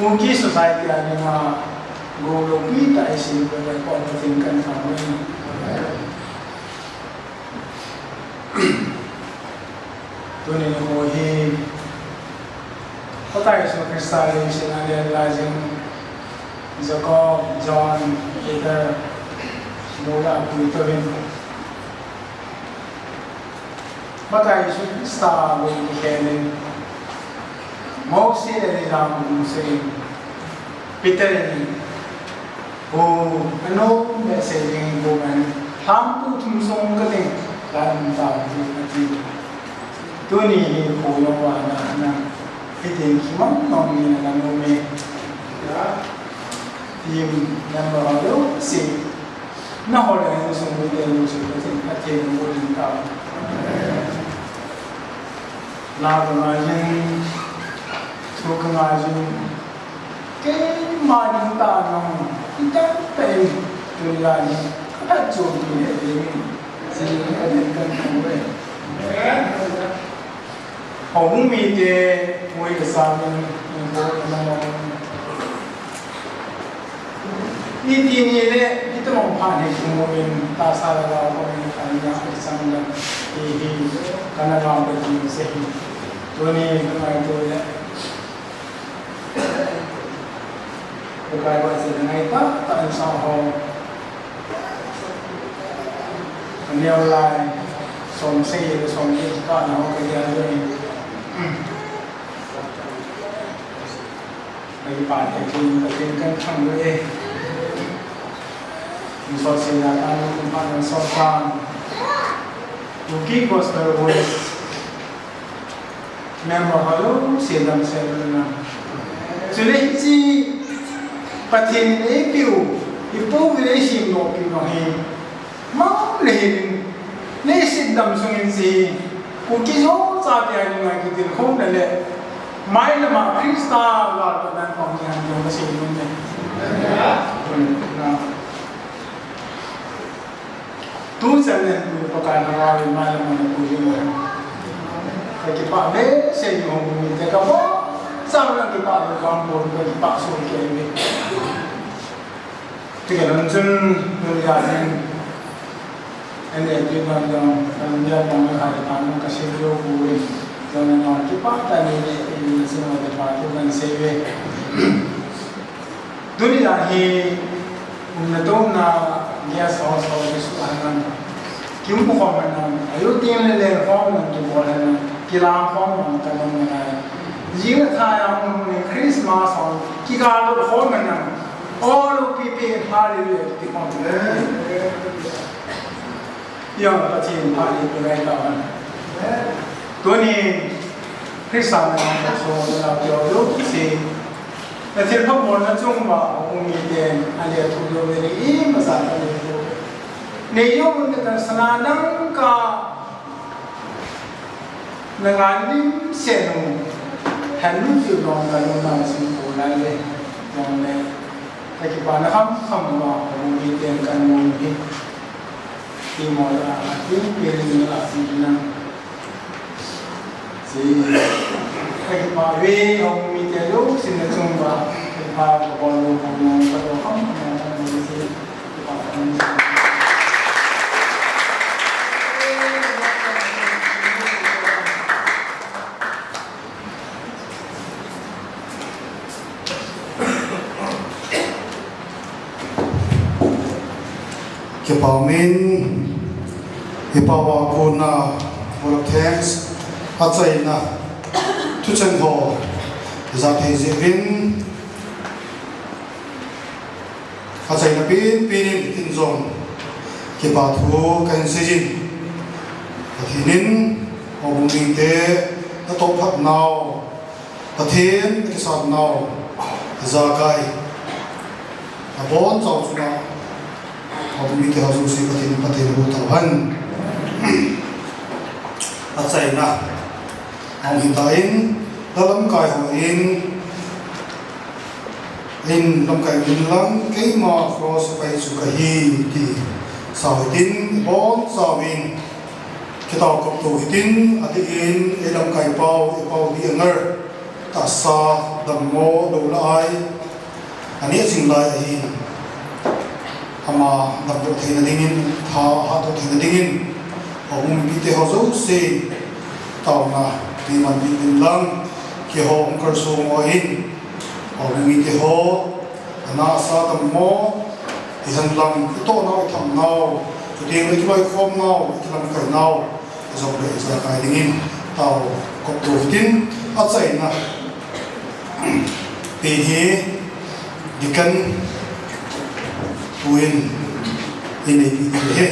Kuki society a ni ma, go lo pi ta isi ko le ko tin kan ka mo. Tuni ni ho hi, Pakai Jesu Christa le sin a le la jing Jacob, John, Peter, mu la pui to vin. Pakai Jesu Christa le ni khen in. Mose le ni la mu se. Peter le ni. O, ano, message in bo man, lhampu thum sung ka ding, lhan ta ding ati. Tuni hi ko yo wa na, na, hiti kimang mang ni na no me. Ya, team member ho lo si. Na ho le ni sung ni de lo si, ka tin, ka tin, ko din ta. Na ba ma yin, tu ka ma yin. Keima ding tah a nang, i tah tah in, tuni lai in, ka phatchompi le ding in, jing ka ding kan thang ve. Houbung mite, moi le sa in, in ko na mo. Iti ni le, iti mo pha ni ko mo in, tahsa le la ko in, ka ni ya, i sang le, i hi, ka na la ko ding se hi. Tuni, ka ngai to le. Pakai ba se ngai ta, ta in sa ho. Neo lai, som se, som ye ka na ho ka ya le. Ka pa te kin, ka tin kan thang le. Ni so se ya ta, ni pa na so ta. Kuki Gospel Voice. Member ho jouse damsel un lang. Chule hiche Pathen in eipeu, ipouvin eisemdoh peh u hi. Mang le hin, leiset dam sung in hiche Kuki Zo chate a dinga kitilkhouna le, mailam a Christa galkapna pang ding ahi ti jong kasei nom e. Tuchan in Pakai na vin mailam a na pui ding ahi. Ka kipah behseh in houbung mite ka bol, chang na kipah le ka bol, ka kipah soh kei ve. Tika nung chun, nung ya in, ane tui ban dong, nung ya dong hai pan ka sei lou poi. Jong na kipah tah in, in sing le pa tu kan sei ve. Tuni a hi, umna tona, guest house ho kisu ahi nang. Kium khom ahi nang, ayu tin le le khom nang kibol ahi nang, kilang khom nang ka nang ahi. Jing le thai a um ni Christmas ho, kiga lo khom ahi nang. All of people, hallelujah, ti khom. Io, Pathen phat in pehkai tahen. Tuni Christa na so na pio jouse. Na thilpha bolna chung uva, houbung miten, ale thu jo ve ni ima sa ka ni thu. Nei jong un ka sana dangka na ngalim se nu. Hanu ju dong ka nu na sing ko lai le. Dong le. Ka kipana khamkham uva, houbung miten kamu hi. Ti mo la, ti, ti ring la, ti na. Ti, ka kipa ve, houbung mite jousen nachung uva, kipa kabol u, houbung ka to khamkham uva, ti, kipa khamkham. Kipa umin, i pao a kona, vote of thanks, achaina, thucheng ho, ijat thei jeh uvin, achaina penpen in kin jong, kipa thu kahin seijin, Pathen in, houbung mite, natoh phat nau, Pathen, nakisat nau, ijakai. Abonchau chunga, houbung mite ho jouse Pathen, Pathen in boh tauhen. Achaina. Ahung hitan, la lamkai hon, in lamkai in lang, keima cross pai chu kahi ti. Sao hitin, bonchauvin. Kitao kop to hitin, adeh in, ei lamkai pau, ei pau di angar. Tahsa, dammo, lou lah a, aneh jing lai ahin. Ama damdoh theina dingin, tha hatdoh theina dingin, houbung mipite ho jouse, taona, mi man mi din lang, keiho hung kalsong ho hin, houbung mite ho, ana asa dammo, ihen lang, itoh nau, itham nau, chuteng le ikiloikhom nau, ikilamkai nau, Jong le ijakai dingin tao kop to hitin achaina. Pen hi Deacon pu in inei pi ding ahi.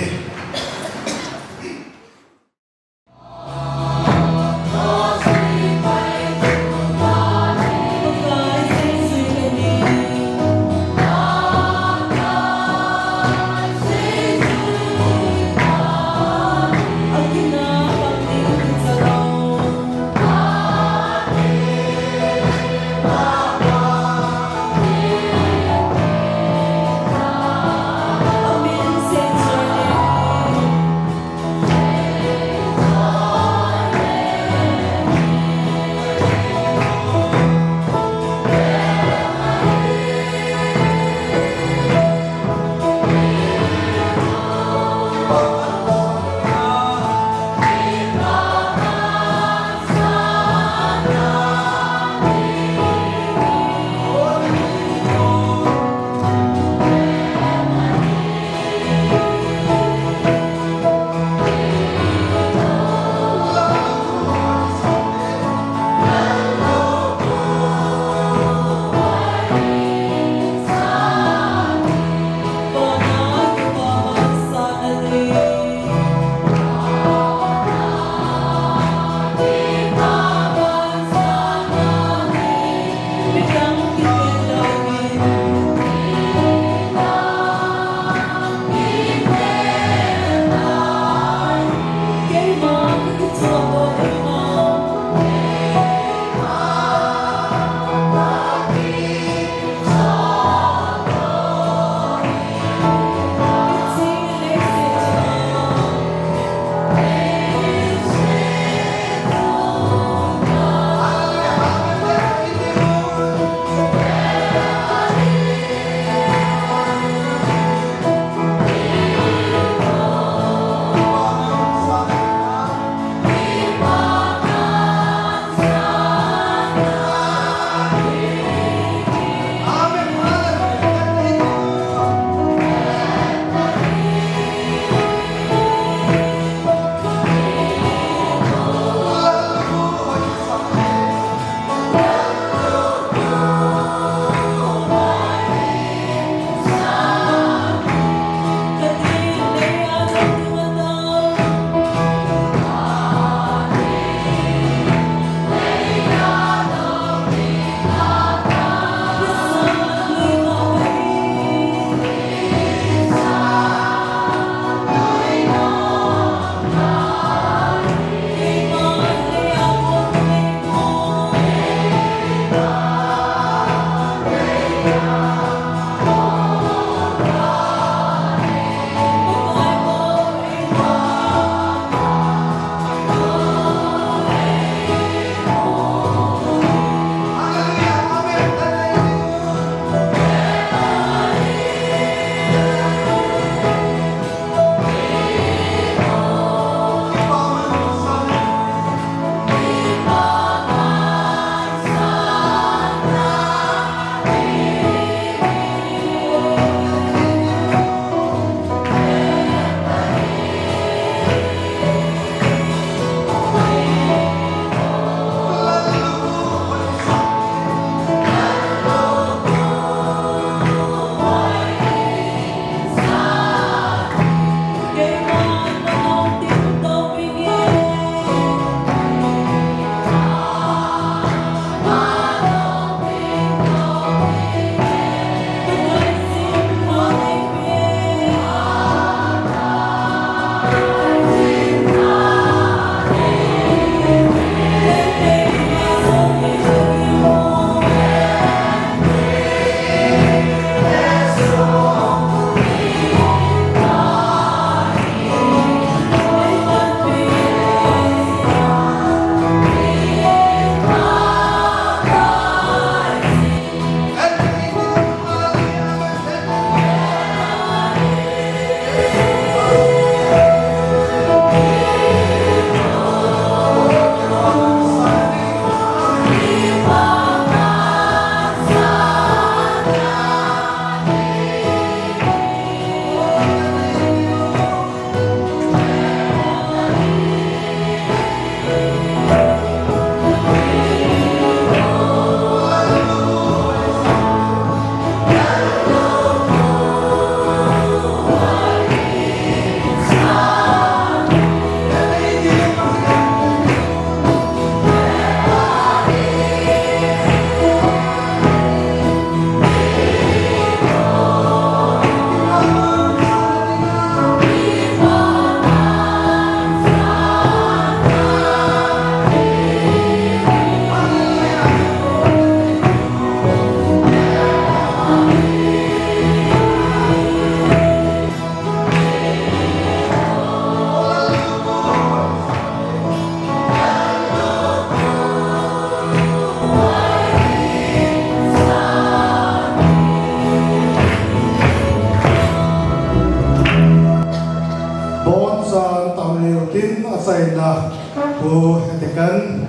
Saina pu hetikan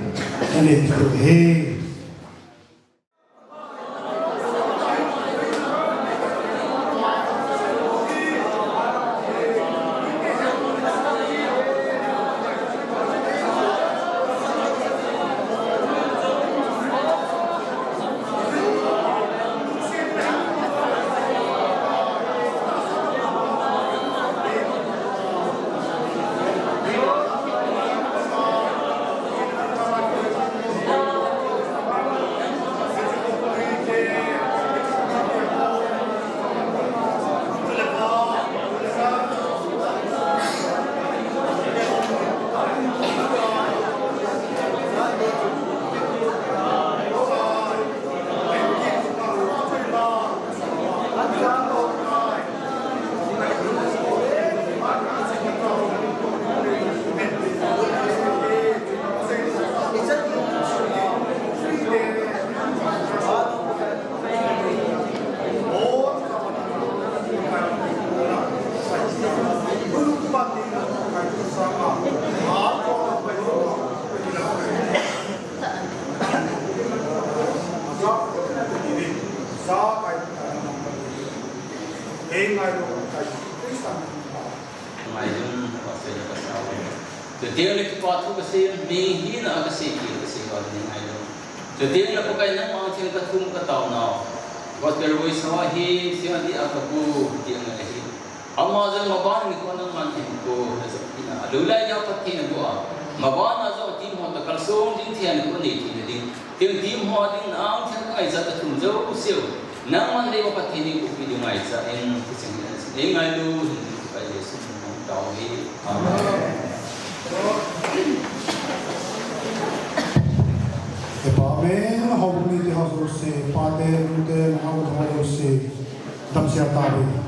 ani tu hi. Ngaidam, pastor, pastor. Chuteng le kipa thu kasei, mi hina kasei, ti kasei va ni ngaidam. Chuteng le Pakai nangma thil kathum katao nau. Gospel voice ho hi, sia di a kapu, ti ang le hi. Ama jong maban ni ko nangman hin ko, na jong ina. Alou lai ya pat thei na ko a. Maban a jong team ho toh kalsong ding thei na ko nei thei na ding. Tin team ho ding nang thei ngaichat kathum jouse u. Nangman nei ma Pathen in eipuipi diu ngaichat in, kiching in, nei ngailu, hin Pakai Jesu min in tao hi. Amen. Amen. Houbung mite ho jouse, pate, nute, nao ho jouse, damsel tauve.